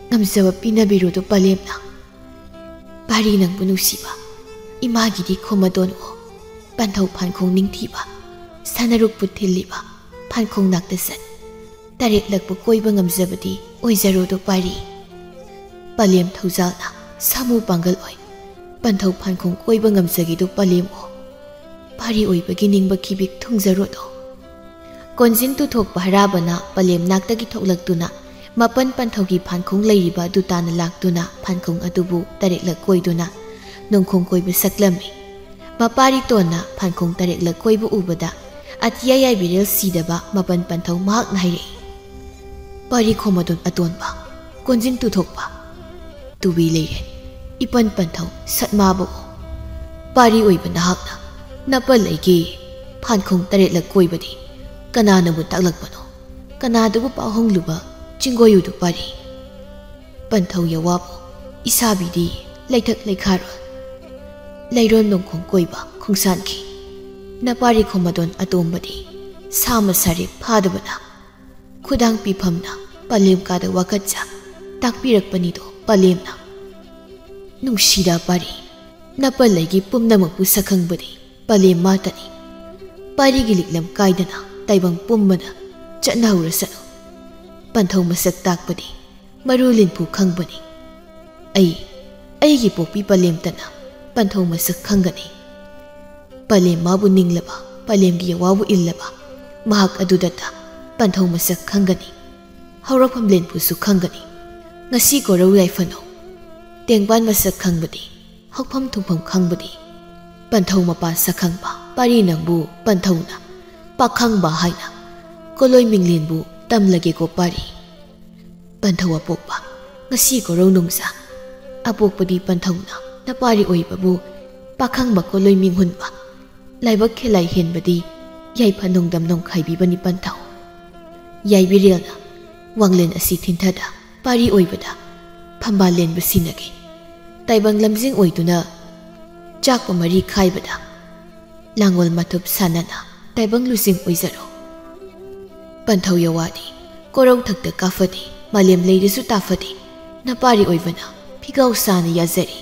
ꯉꯝꯖꯕ ꯄꯤꯅꯕꯤꯔꯣꯗꯣ ꯄꯂꯦꯝꯅ꯫ ꯄꯥꯔꯤ ꯅꯪꯕꯨ ꯅꯨꯡꯁꯤꯕ ꯏꯃꯥꯒꯤꯗꯤ ꯈꯣꯃꯗꯣꯟ ꯑꯣ꯫ ꯄꯟꯊꯧ ꯐꯥꯟꯈꯣꯡ ꯅꯤꯡꯊꯤꯕ ꯁꯅꯔꯨꯛꯄꯨ ꯊꯤꯜꯂꯤꯕ ꯐꯥꯟꯈꯣꯡ ꯅꯥꯛꯇ ꯆꯠ꯫ ꯇꯔꯦꯠꯂꯛꯄꯨ ꯀꯣꯏꯕ ꯉꯝꯖꯕꯗꯤ ꯑꯣꯏꯖꯔꯣꯗꯣ ꯄꯥꯔꯤ꯫ ꯄꯂꯦꯝ ꯊꯧꯖꯥꯜꯅ ꯁꯥꯃꯨ ꯄꯥꯡꯒꯜ ꯑꯣꯏ꯫ ꯄꯟꯊꯧ ꯐꯥꯟꯈꯣꯡ ꯀꯣꯏꯕ ꯉꯝꯖꯒꯦꯗꯣ ꯄꯂꯦꯝ ꯑꯣ꯫ ꯄꯥꯔꯤ ꯑꯣꯏꯕꯒꯤ ꯅꯤꯡꯕ ꯀꯤꯕꯤꯛ ꯊꯨꯡꯖꯔꯣꯗꯣ꯫ ꯀꯣꯟꯖꯤꯟ ꯇꯨꯊꯣꯛꯄ ꯍꯔꯥꯕꯅ ꯄꯂꯦꯝ ꯅꯥꯛꯇꯒꯤ ꯊꯣꯛꯂꯛꯇꯨꯅ ꯃꯄꯟ ꯄꯟꯊꯧꯒꯤ ꯐꯥꯟꯈꯣꯡ ꯂꯩꯔꯤꯕ ꯑꯗꯨ ꯇꯥꯅ ꯂꯥꯛꯇꯨꯅ ꯐꯥꯟꯈꯣꯡ ꯑꯗꯨꯕꯨ ꯇꯔꯦꯠꯂꯛ ꯀꯣꯏꯗꯨꯅ ꯅꯣꯡꯈꯣꯡ ꯀꯣꯏꯕ ꯁꯛꯂꯝꯃꯤ꯫ ꯃꯄꯥꯔꯤ ꯇꯣꯟꯅ ꯐꯥꯟꯈꯣꯡ ꯇꯔꯦꯠꯂꯛ ꯀꯣꯏꯕ ꯎꯕꯗ ꯑꯇꯤꯌꯥ ꯌꯥꯏꯕꯤꯔꯦꯜ ꯁꯤꯗꯕ ꯃꯄꯟ ꯄꯟꯊꯧ ꯃꯍꯥꯛꯅ ꯍꯥꯏꯔꯛꯏ꯫ ꯄꯥꯔꯤ ꯈꯣꯃꯗꯣꯟ ꯑꯇꯣꯟꯕ, ꯀꯣꯟꯖꯤꯟ ꯇꯨꯊꯣꯛꯄ, ꯇꯨꯕꯤ ꯂꯩꯔꯦ, ꯏꯄꯟ ꯄꯟꯊꯧ ꯁꯠꯃꯥꯕ ꯑꯣ꯫ ꯄꯥꯔꯤ ꯑꯣꯏꯕ ꯅꯍꯥꯛꯅ ꯅꯄꯜ ꯂꯩꯒꯦ ꯐꯥꯟꯈꯣꯡ ꯇꯔꯦꯠꯂꯛ ꯀꯣꯏꯕꯗꯤ ꯀꯅꯥꯅꯕꯨ ꯇꯥꯛꯂꯛꯄꯅꯣ? ꯀꯅꯥꯗꯕꯨ ꯄꯥꯎ ꯍꯣꯡꯂꯨꯕ ꯆꯤꯡꯒꯣꯌꯨꯗꯨ ꯄꯥꯔꯤ? ꯄꯟꯊꯧ ꯌꯋꯥꯕꯨ ꯏꯁꯥꯕꯤꯗꯤ ꯂꯩꯊꯛ ꯂꯩꯈꯥꯔꯣꯜ ꯂꯩꯔꯣꯟ ꯅꯣꯡꯈꯣꯡ ꯀꯣꯏꯕ ꯈꯣꯡꯁꯥꯟꯈꯤ꯫ ꯅꯄꯥꯔꯤ ꯈꯣꯃꯗꯣꯟ ꯑꯇꯣꯝꯕꯗꯤ ꯁꯥ ꯃꯁꯥꯔꯦꯛ ꯐꯥꯗꯕꯅ ꯈꯨꯗꯥꯡ ꯄꯤꯐꯝꯅ ꯄꯂꯦꯝ ꯀꯥꯗ ꯋꯥꯀꯠꯆ ꯇꯥꯛꯄꯤꯔꯛꯄꯅꯤꯗꯣ ꯄꯂꯦꯝꯅ꯫ ꯅꯨꯡꯁꯤꯗ ꯄꯥꯔꯤ, ꯅꯄꯜ ꯂꯩꯒꯤ ꯄꯨꯝꯅꯃꯛꯄꯨ ꯁꯛꯈꯪꯕꯗꯤ ꯄꯂꯦꯝ ꯃꯥꯇꯅꯤ꯫ ꯄꯥꯔꯤꯒꯤ ꯂꯤꯛꯂꯝ ꯀꯥꯏꯗꯅ ꯇꯥꯏꯕꯪ ꯄꯨꯝꯕꯅ ꯆꯠꯅꯍꯧꯔꯁꯅꯨ꯫ ꯄꯟꯊꯧ ꯃꯁꯛ ꯇꯥꯛꯄꯗꯤ ꯃꯔꯨ ꯂꯤꯟꯐꯨ ꯈꯪꯕꯅꯤ꯫ ꯑꯩ, ꯑꯩꯒꯤ ꯄꯣꯛꯄꯤ ꯄꯂꯦꯝꯇꯅ ꯄꯟꯊꯧ ꯃꯁꯛ ꯈꯪꯒꯅꯤ꯫ ꯄꯂꯦꯝ ꯃꯥꯕꯨ ꯅꯤꯡꯂꯕ, ꯄꯂꯦꯝꯒꯤ ꯌꯋꯥꯕꯨ ꯏꯜꯂꯕ, ꯃꯍꯥꯛ ꯑꯗꯨꯗꯇ ꯄꯟꯊꯧ ꯃꯁꯛ ꯈꯪꯒꯅꯤ꯫ ꯍꯧꯔꯛꯐꯝ ꯂꯦꯟꯐꯨꯁꯨ ꯈꯪꯒꯅꯤ꯫ ꯉꯁꯤ ꯀꯣꯔꯧ ꯌꯥꯏꯐꯅꯧ꯫ ꯇꯦꯡꯕꯥꯟ ꯃꯁꯛ ꯈꯪꯕꯗꯤ, ꯍꯧꯐꯝ ꯊꯨꯡꯐꯝ ꯈꯪꯕꯗꯤ꯫ ꯄꯟꯊꯧ ꯃꯄꯥ ꯁꯛꯈꯪꯕ ꯄꯥꯔꯤ ꯅꯪꯕꯨ ꯄꯟꯊꯧꯅ ꯄꯥꯈꯪꯕ ꯍꯥꯏꯅ ꯀꯣꯂꯣꯏ ꯃꯤꯡꯂꯦꯟꯕꯨ ꯇꯝꯂꯒꯦꯀꯣ ꯄꯥꯔꯤ꯫ ꯄꯟꯊꯧ ꯑꯄꯣꯛꯄ, ꯉꯁꯤ ꯀꯣꯔꯧ ꯅꯣꯡꯖꯥ꯫ ꯑꯄꯣꯛꯄꯗꯤ ꯄꯟꯊꯧꯅ ꯅꯄꯥꯔꯤ ꯑꯣꯏꯕꯕꯨ ꯄꯥꯈꯪꯕ ꯀꯣꯂꯣꯏ ꯃꯤꯡꯍꯨꯟꯕ꯫ ꯂꯥꯏꯕꯛ ꯈꯦꯂꯥꯏ ꯍꯦꯟꯕꯗꯤ ꯌꯥꯏꯐ ꯅꯣꯡꯗꯝ ꯅꯣꯡꯈꯥꯏꯕꯤꯕꯅꯤ ꯄꯟꯊꯧ꯫ ꯌꯥꯏꯕꯤꯔꯦꯜꯅ ꯋꯥꯡꯂꯦꯟ ꯑꯁꯤ ꯊꯤꯟꯊꯗ ꯄꯥꯔꯤ ꯑꯣꯏꯕꯗ ꯐꯝꯕꯥꯜ ꯂꯦꯟꯕ ꯁꯤꯟꯅꯒꯦ꯫ ꯇꯥꯏꯕꯪ ꯂꯝꯖꯤꯡ ꯑꯣꯏꯗꯨꯅ ꯆꯥꯛꯄ ꯃꯔꯤ ꯈꯥꯏꯕꯗ ꯂꯥꯡꯒꯣꯜ ꯃꯊꯨꯞ ꯁꯥꯟꯅꯅ ꯇꯥꯏꯕꯪ ꯂꯨꯆꯤꯡ ꯑꯣꯏꯖꯔꯣ꯫ ꯄꯟꯊꯧ ꯌꯋꯥꯗꯤ ꯀꯣꯔꯧꯊꯛꯇ ꯀꯥꯐꯗꯦ, ꯃꯥꯂꯦꯝ ꯂꯩꯔꯁꯨ ꯇꯥꯐꯗꯦ, ꯅꯄꯥꯔꯤ ꯑꯣꯏꯕꯅ ꯐꯤꯒꯥꯎ ꯁꯥꯅ ꯌꯥꯖꯔꯤ꯫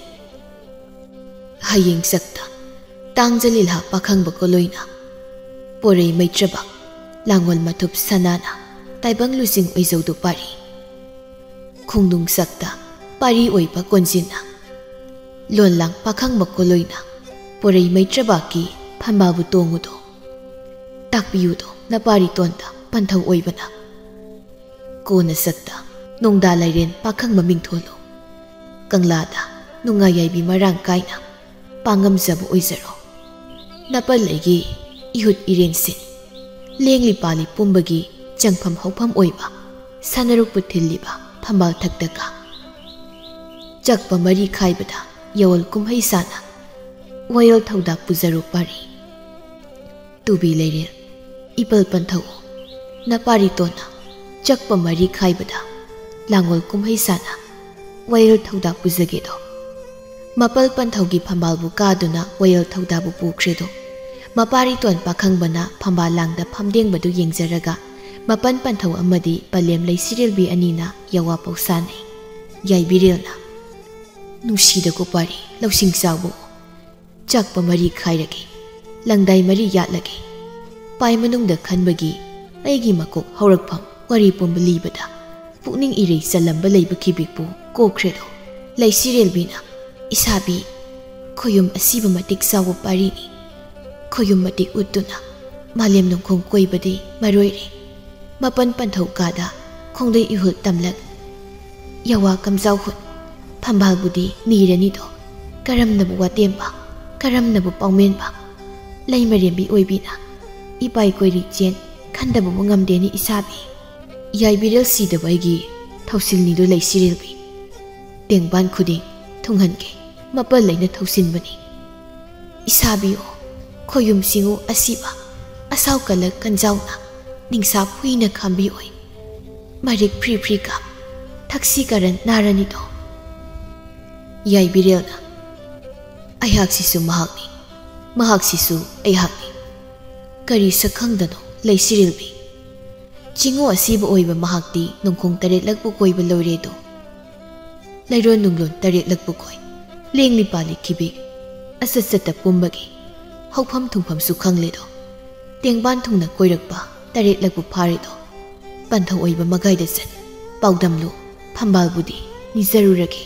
ꯍꯌꯦꯡ ꯆꯛꯇ ꯇꯥꯡ ꯖꯂꯤꯜꯍꯥ ꯄꯥꯈꯪꯕ ꯀꯣꯂꯣꯏꯅ ꯄꯣꯔꯩ ꯃꯩꯇ꯭ꯔꯕ ꯂꯥꯡꯒꯣꯜ ꯃꯊꯨꯞ ꯁꯅꯥꯅ ꯇꯥꯏꯕꯪ ꯂꯨꯆꯤꯡ ꯑꯣꯏꯖꯧꯗꯨ ꯄꯥꯔꯤ꯫ ꯈꯣꯡꯅꯨꯡ ꯆꯛꯇ ꯄꯥꯔꯤ ꯑꯣꯏꯕ ꯀꯣꯟꯖꯤꯟꯅ ꯂꯣꯟꯂꯥꯡ ꯄꯥꯈꯪꯕ ꯀꯣꯂꯣꯏꯅ ꯄꯣꯔꯩ ꯃꯩꯇ꯭ꯔꯕꯥꯛꯀꯤ ꯐꯝꯕꯥꯜꯕꯨ ꯇꯣꯡꯉꯨꯗꯣ꯫ ꯇꯥꯛꯄꯤꯌꯨꯗꯣ ꯅꯄꯥꯔꯤ ꯇꯣꯟꯗ ꯄꯟꯊꯧ ꯑꯣꯏꯕꯅ꯫ ꯀꯣꯟꯅ ꯆꯛꯇ ꯅꯣꯡꯗꯥ ꯂꯥꯏꯔꯦꯟ ꯄꯥꯈꯪꯕ ꯃꯤꯡꯊꯣꯜꯂꯨ꯫ ꯀꯪꯂꯥꯗ ꯅꯨꯡꯉꯥꯏ ꯌꯥꯏꯕꯤ ꯃꯔꯥꯡ ꯀꯥꯏꯅ ꯄꯥꯡꯉꯝꯖꯕ ꯑꯣꯏꯖꯔꯣ꯫ ꯅꯄꯜ ꯑꯩꯒꯤ ꯏꯍꯨꯠ ꯏꯔꯦꯟꯁꯤꯡ, ꯂꯦꯡꯂꯤ ꯄꯥꯜꯂꯤ ꯄꯨꯝꯕꯒꯤ ꯆꯪꯐꯝ ꯍꯧꯐꯝ ꯑꯣꯏꯕ ꯁꯥꯟꯅꯔꯨꯛꯄꯨ ꯊꯤꯜꯂꯤꯕ ꯐꯝꯕꯥꯜ ꯊꯛꯇꯒ ꯆꯛꯄ ꯃꯔꯤ ꯈꯥꯏꯕꯗ ꯌꯥꯋꯜ ꯀꯨꯝꯍꯩ ꯁꯥꯅ ꯋꯥꯌꯦꯜ ꯊꯧꯗꯥ ꯄꯨꯖꯔꯣ ꯄꯥꯔꯤ꯫ ꯇꯨꯕꯤ ꯂꯩꯔꯦꯜ ꯏꯄꯜ ꯄꯟꯊꯧ ꯅꯄꯥꯔꯤ ꯇꯣꯟꯅ ꯆꯛꯄ ꯃꯔꯤ ꯈꯥꯏꯕꯗ ꯂꯥꯡꯒꯣꯜ ꯀꯨꯝꯍꯩ ꯁꯥꯅ ꯋꯥꯌꯦꯜ ꯊꯧꯗꯥ ꯄꯨꯖꯒꯦꯗꯣ꯫ ꯃꯄꯜ ꯄꯟꯊꯧꯒꯤ ꯐꯝꯕꯥꯜꯕꯨ ꯀꯥꯗꯨꯅ ꯋꯥꯌꯦꯜ ꯊꯧꯗꯥꯕꯨ ꯄꯨꯈ꯭ꯔꯦꯗꯣ꯫ ꯃꯄꯥꯔꯤ ꯇꯣꯟ ꯄꯥꯈꯪꯕꯅ ꯐꯝꯕꯥꯜ ꯂꯥꯡꯗ ꯐꯝꯗꯦꯡꯕꯗꯨ ꯌꯦꯡꯖꯔꯒ ꯃꯄꯟ ꯄꯟꯊꯧ ꯑꯃꯗꯤ ꯄꯂꯦꯝ ꯂꯩꯁꯤꯔꯦꯜꯕꯤ ꯑꯅꯤꯅ ꯌꯥꯋꯥ ꯄꯥꯎꯁꯥꯅꯩ꯫ ꯌꯥꯏꯕꯤꯔꯦꯜꯅ, ꯅꯨꯡꯁꯤꯗ ꯀꯣꯄꯥꯔꯤ ꯂꯧꯁꯤꯡ ꯆꯥꯎꯕ ꯆꯥꯛꯄ ꯃꯔꯤ ꯈꯥꯏꯔꯒꯦ꯫ ꯂꯪꯗꯥꯏ ꯃꯔꯤ ꯌꯥꯠꯂꯒꯦ꯫ ꯄꯥꯏ ꯃꯅꯨꯡꯗ ꯈꯟꯕꯒꯤ ꯑꯩꯒꯤ ꯃꯀꯣꯛ ꯍꯧꯔꯛꯐꯝ ꯋꯥꯔꯤ ꯄꯨꯝꯕ ꯂꯤꯕꯗ ꯄꯨꯛꯅꯤꯡ ꯏꯔꯩ ꯆꯜꯂꯝꯕ ꯂꯩꯕ ꯈꯤꯕꯤꯛꯄꯨ ꯀꯣꯛꯈ꯭ꯔꯦꯗꯣ꯫ ꯂꯩꯁꯤꯔꯦꯜꯕꯤꯅ, ꯏꯁꯥꯕꯤ, ꯈꯣꯌꯨꯝ ꯑꯁꯤꯕ ꯃꯇꯤꯛ ꯆꯥꯎꯕ ꯄꯥꯔꯤꯅꯤ꯫ ꯈꯣꯌꯨꯝ ꯃꯇꯤꯛ ꯎꯠꯇꯨꯅ ꯃꯥꯂꯦꯝ ꯅꯨꯡꯈꯣꯡ ꯀꯣꯏꯕꯗꯤ ꯃꯔꯣꯏꯔꯦ꯫ ꯃꯄꯟ ꯄꯟꯊꯧ ꯀꯥꯗ ꯈꯣꯡꯗꯩ ꯏꯍꯨꯜ ꯇꯝꯂꯛ ꯌꯥꯋꯥ ꯀꯝꯖꯥꯎ ꯍꯨꯠ ꯐꯝꯕꯥꯜꯕꯨꯗꯤ ꯅꯤꯔꯅꯤꯗꯣ꯫ ꯀꯔꯝꯅꯕꯨ ꯋꯥꯇꯦꯝꯕ, ꯀꯔꯝꯅꯕꯨ ꯄꯥꯎꯃꯦꯟꯕ? ꯂꯩꯃꯔꯦꯝꯕꯤ ꯑꯣꯏꯕꯤꯅ ꯏꯄꯥꯏ ꯀꯣꯏꯔꯤ ꯆꯦꯟ ꯈꯟꯗꯕꯕꯨ ꯉꯝꯗꯦꯅꯤ ꯏꯁꯥꯕꯤ꯫ ꯌꯥꯏꯕꯤꯔꯦꯜ ꯁꯤꯗꯕ ꯑꯩꯒꯤ ꯊꯧꯁꯤꯜꯅꯤꯗꯣ ꯂꯩꯁꯤꯔꯦꯜꯕꯤ꯫ ꯇꯦꯡꯕꯥꯟ ꯈꯨꯗꯤꯡ ꯊꯨꯡꯍꯟꯒꯦ ꯃꯄꯜ ꯂꯩꯅ ꯊꯧꯁꯤꯟꯕꯅꯤ꯫ ꯏꯁꯥꯕꯤꯌꯣ, ꯈꯣꯌꯨꯝꯁꯤꯡꯉꯨ ꯑꯁꯤꯕ ꯑꯁꯥꯎ ꯀꯜꯂꯛ ꯀꯟꯖꯥꯎꯅ ꯅꯤꯡꯁꯥ ꯐꯨꯏꯅ ꯈꯥꯝꯕꯤꯑꯣꯏ꯫ ꯃꯔꯤꯛ ꯐ꯭ꯔꯤ ꯐ꯭ꯔꯤ ꯀꯥꯞ ꯊꯛꯁꯤ ꯀꯔꯟ ꯅꯥꯔꯅꯤꯗꯣ꯫ ꯌꯥꯏꯕꯤꯔꯦꯜꯅ, ꯑꯩꯍꯥꯛꯁꯤꯁꯨ ꯃꯍꯥꯛꯅꯤ꯫ ꯃꯍꯥꯛꯁꯤꯁꯨ ꯑꯩꯍꯥꯛꯅꯤ꯫ ꯀꯔꯤ ꯁꯛꯈꯪꯗꯅꯣ ꯂꯩꯁꯤꯔꯤꯜꯕꯤ꯫ ꯆꯤꯡꯉꯨ ꯑꯁꯤꯕ ꯑꯣꯏꯕ ꯃꯍꯥꯛꯇꯤ ꯅꯣꯡꯈꯣꯡ ꯇꯔꯦꯠꯂꯛꯄꯨ ꯀꯣꯏꯕ ꯂꯣꯏꯔꯦꯗꯣ꯫ ꯂꯩꯔꯣꯟ ꯅꯨꯡꯂꯣꯟ ꯇꯔꯦꯠꯂꯛꯄꯨ ꯀꯣꯏ꯫ ꯂꯦꯡꯂꯤ ꯄꯥꯜꯂꯤ ꯈꯤꯕꯤ꯫ ꯑꯆꯠ ꯆꯠꯇ ꯄꯨꯝꯕꯒꯤ ꯍꯧꯐꯝ ꯊꯨꯡꯐꯝꯁꯨ ꯈꯪꯂꯦꯗꯣ꯫ ꯇꯦꯡꯕꯥꯟ ꯊꯨꯡꯅ ꯀꯣꯏꯔꯛꯄ ꯇꯔꯦꯠꯂꯛꯄꯨ ꯐꯥꯔꯦꯗꯣ꯫ ꯄꯟꯊꯧ ꯑꯣꯏꯕ ꯃꯒꯥꯏꯗ ꯆꯠ꯫ ꯄꯥꯎꯗꯝꯂꯨ꯫ ꯐꯝꯕꯥꯜꯕꯨꯗꯤ ꯅꯤꯖꯔꯨꯔꯒꯦ꯫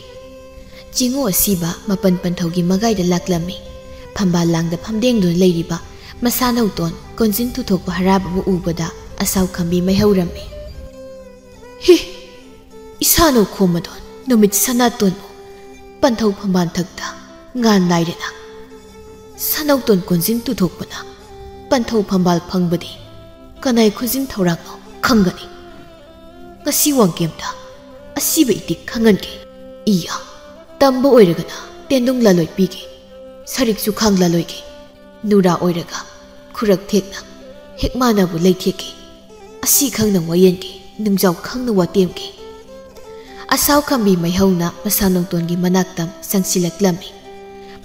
ꯆꯤꯡꯉꯨ ꯑꯁꯤꯕ ꯃꯄꯟ ꯄꯟꯊꯧꯒꯤ ꯃꯒꯥꯏꯗ ꯂꯥꯛꯂꯝꯃꯤ꯫ ꯐꯝꯕꯥꯜ ꯂꯥꯡꯗ ꯐꯝꯗꯦꯡꯗꯨꯅ ꯂꯩꯔꯤꯕ ꯃꯁꯥꯅꯧꯇꯣꯟ ꯀꯣꯟꯖꯤꯟ ꯇꯨꯊꯣꯛꯄ ꯍꯔꯥꯕꯕꯨ ꯎꯕꯗ ꯑꯁꯥꯎ ꯈꯝꯕꯤ ꯃꯩꯍꯧꯔꯝꯃꯤ꯫ ꯍꯤ! ꯏꯁꯥꯅꯧ ꯈꯣꯝꯃꯗꯣꯟ ꯅꯨꯃꯤꯠ ꯁꯅꯥꯇꯣꯟꯕꯨ ꯄꯟꯊꯧ ꯐꯝꯕꯥꯜ ꯊꯛꯇ ꯉꯥꯟ ꯅꯥꯏꯔꯦꯅ꯫ ꯁꯥꯅꯧꯇꯣꯟ ꯀꯣꯟꯖꯤꯟ ꯇꯨꯊꯣꯛꯄꯅ ꯄꯟꯊꯧ ꯐꯝꯕꯥꯜ ꯐꯪꯕꯗꯤ ꯀꯅꯥꯏ ꯈꯨꯖꯤꯟ ꯊꯧꯔꯥꯡꯅꯣ ꯈꯪꯒꯅꯤ꯫ ꯉꯁꯤ ꯋꯥꯡꯀꯦꯝꯗ ꯑꯁꯤꯕ ꯏꯇꯤꯛ ꯈꯪꯍꯟꯒꯦ꯫ ꯏꯌꯥ, ꯇꯝꯕ ꯑꯣꯏꯔꯒꯅ ꯇꯦꯟꯗꯨꯡ ꯂꯥꯂꯣꯏ ꯄꯤꯒꯦ, ꯁꯔꯤꯛꯁꯨ ꯈꯥꯡ ꯂꯥꯂꯣꯏꯒꯦ꯫ ꯅꯨꯔꯥ ꯑꯣꯏꯔꯒ ꯈꯨꯔꯛ ꯊꯦꯛꯅ ꯍꯦꯛ ꯃꯥꯟꯅꯕꯨ ꯂꯩꯊꯦꯛꯀꯦ꯫ ꯑꯁꯤ ꯈꯪꯅ ꯋꯥꯌꯦꯟꯒꯦ, ꯅꯨꯡꯖꯥꯎ ꯈꯪꯅ ꯋꯥꯇꯦꯝꯒꯦ꯫ ꯑꯁꯥꯎ ꯈꯝꯕꯤ ꯃꯩꯍꯧꯅ ꯃꯁꯥ ꯅꯣꯡꯇꯣꯟꯒꯤ ꯃꯅꯥꯛꯇ ꯆꯪꯁꯤꯜꯂꯛꯂꯝꯃꯤ꯫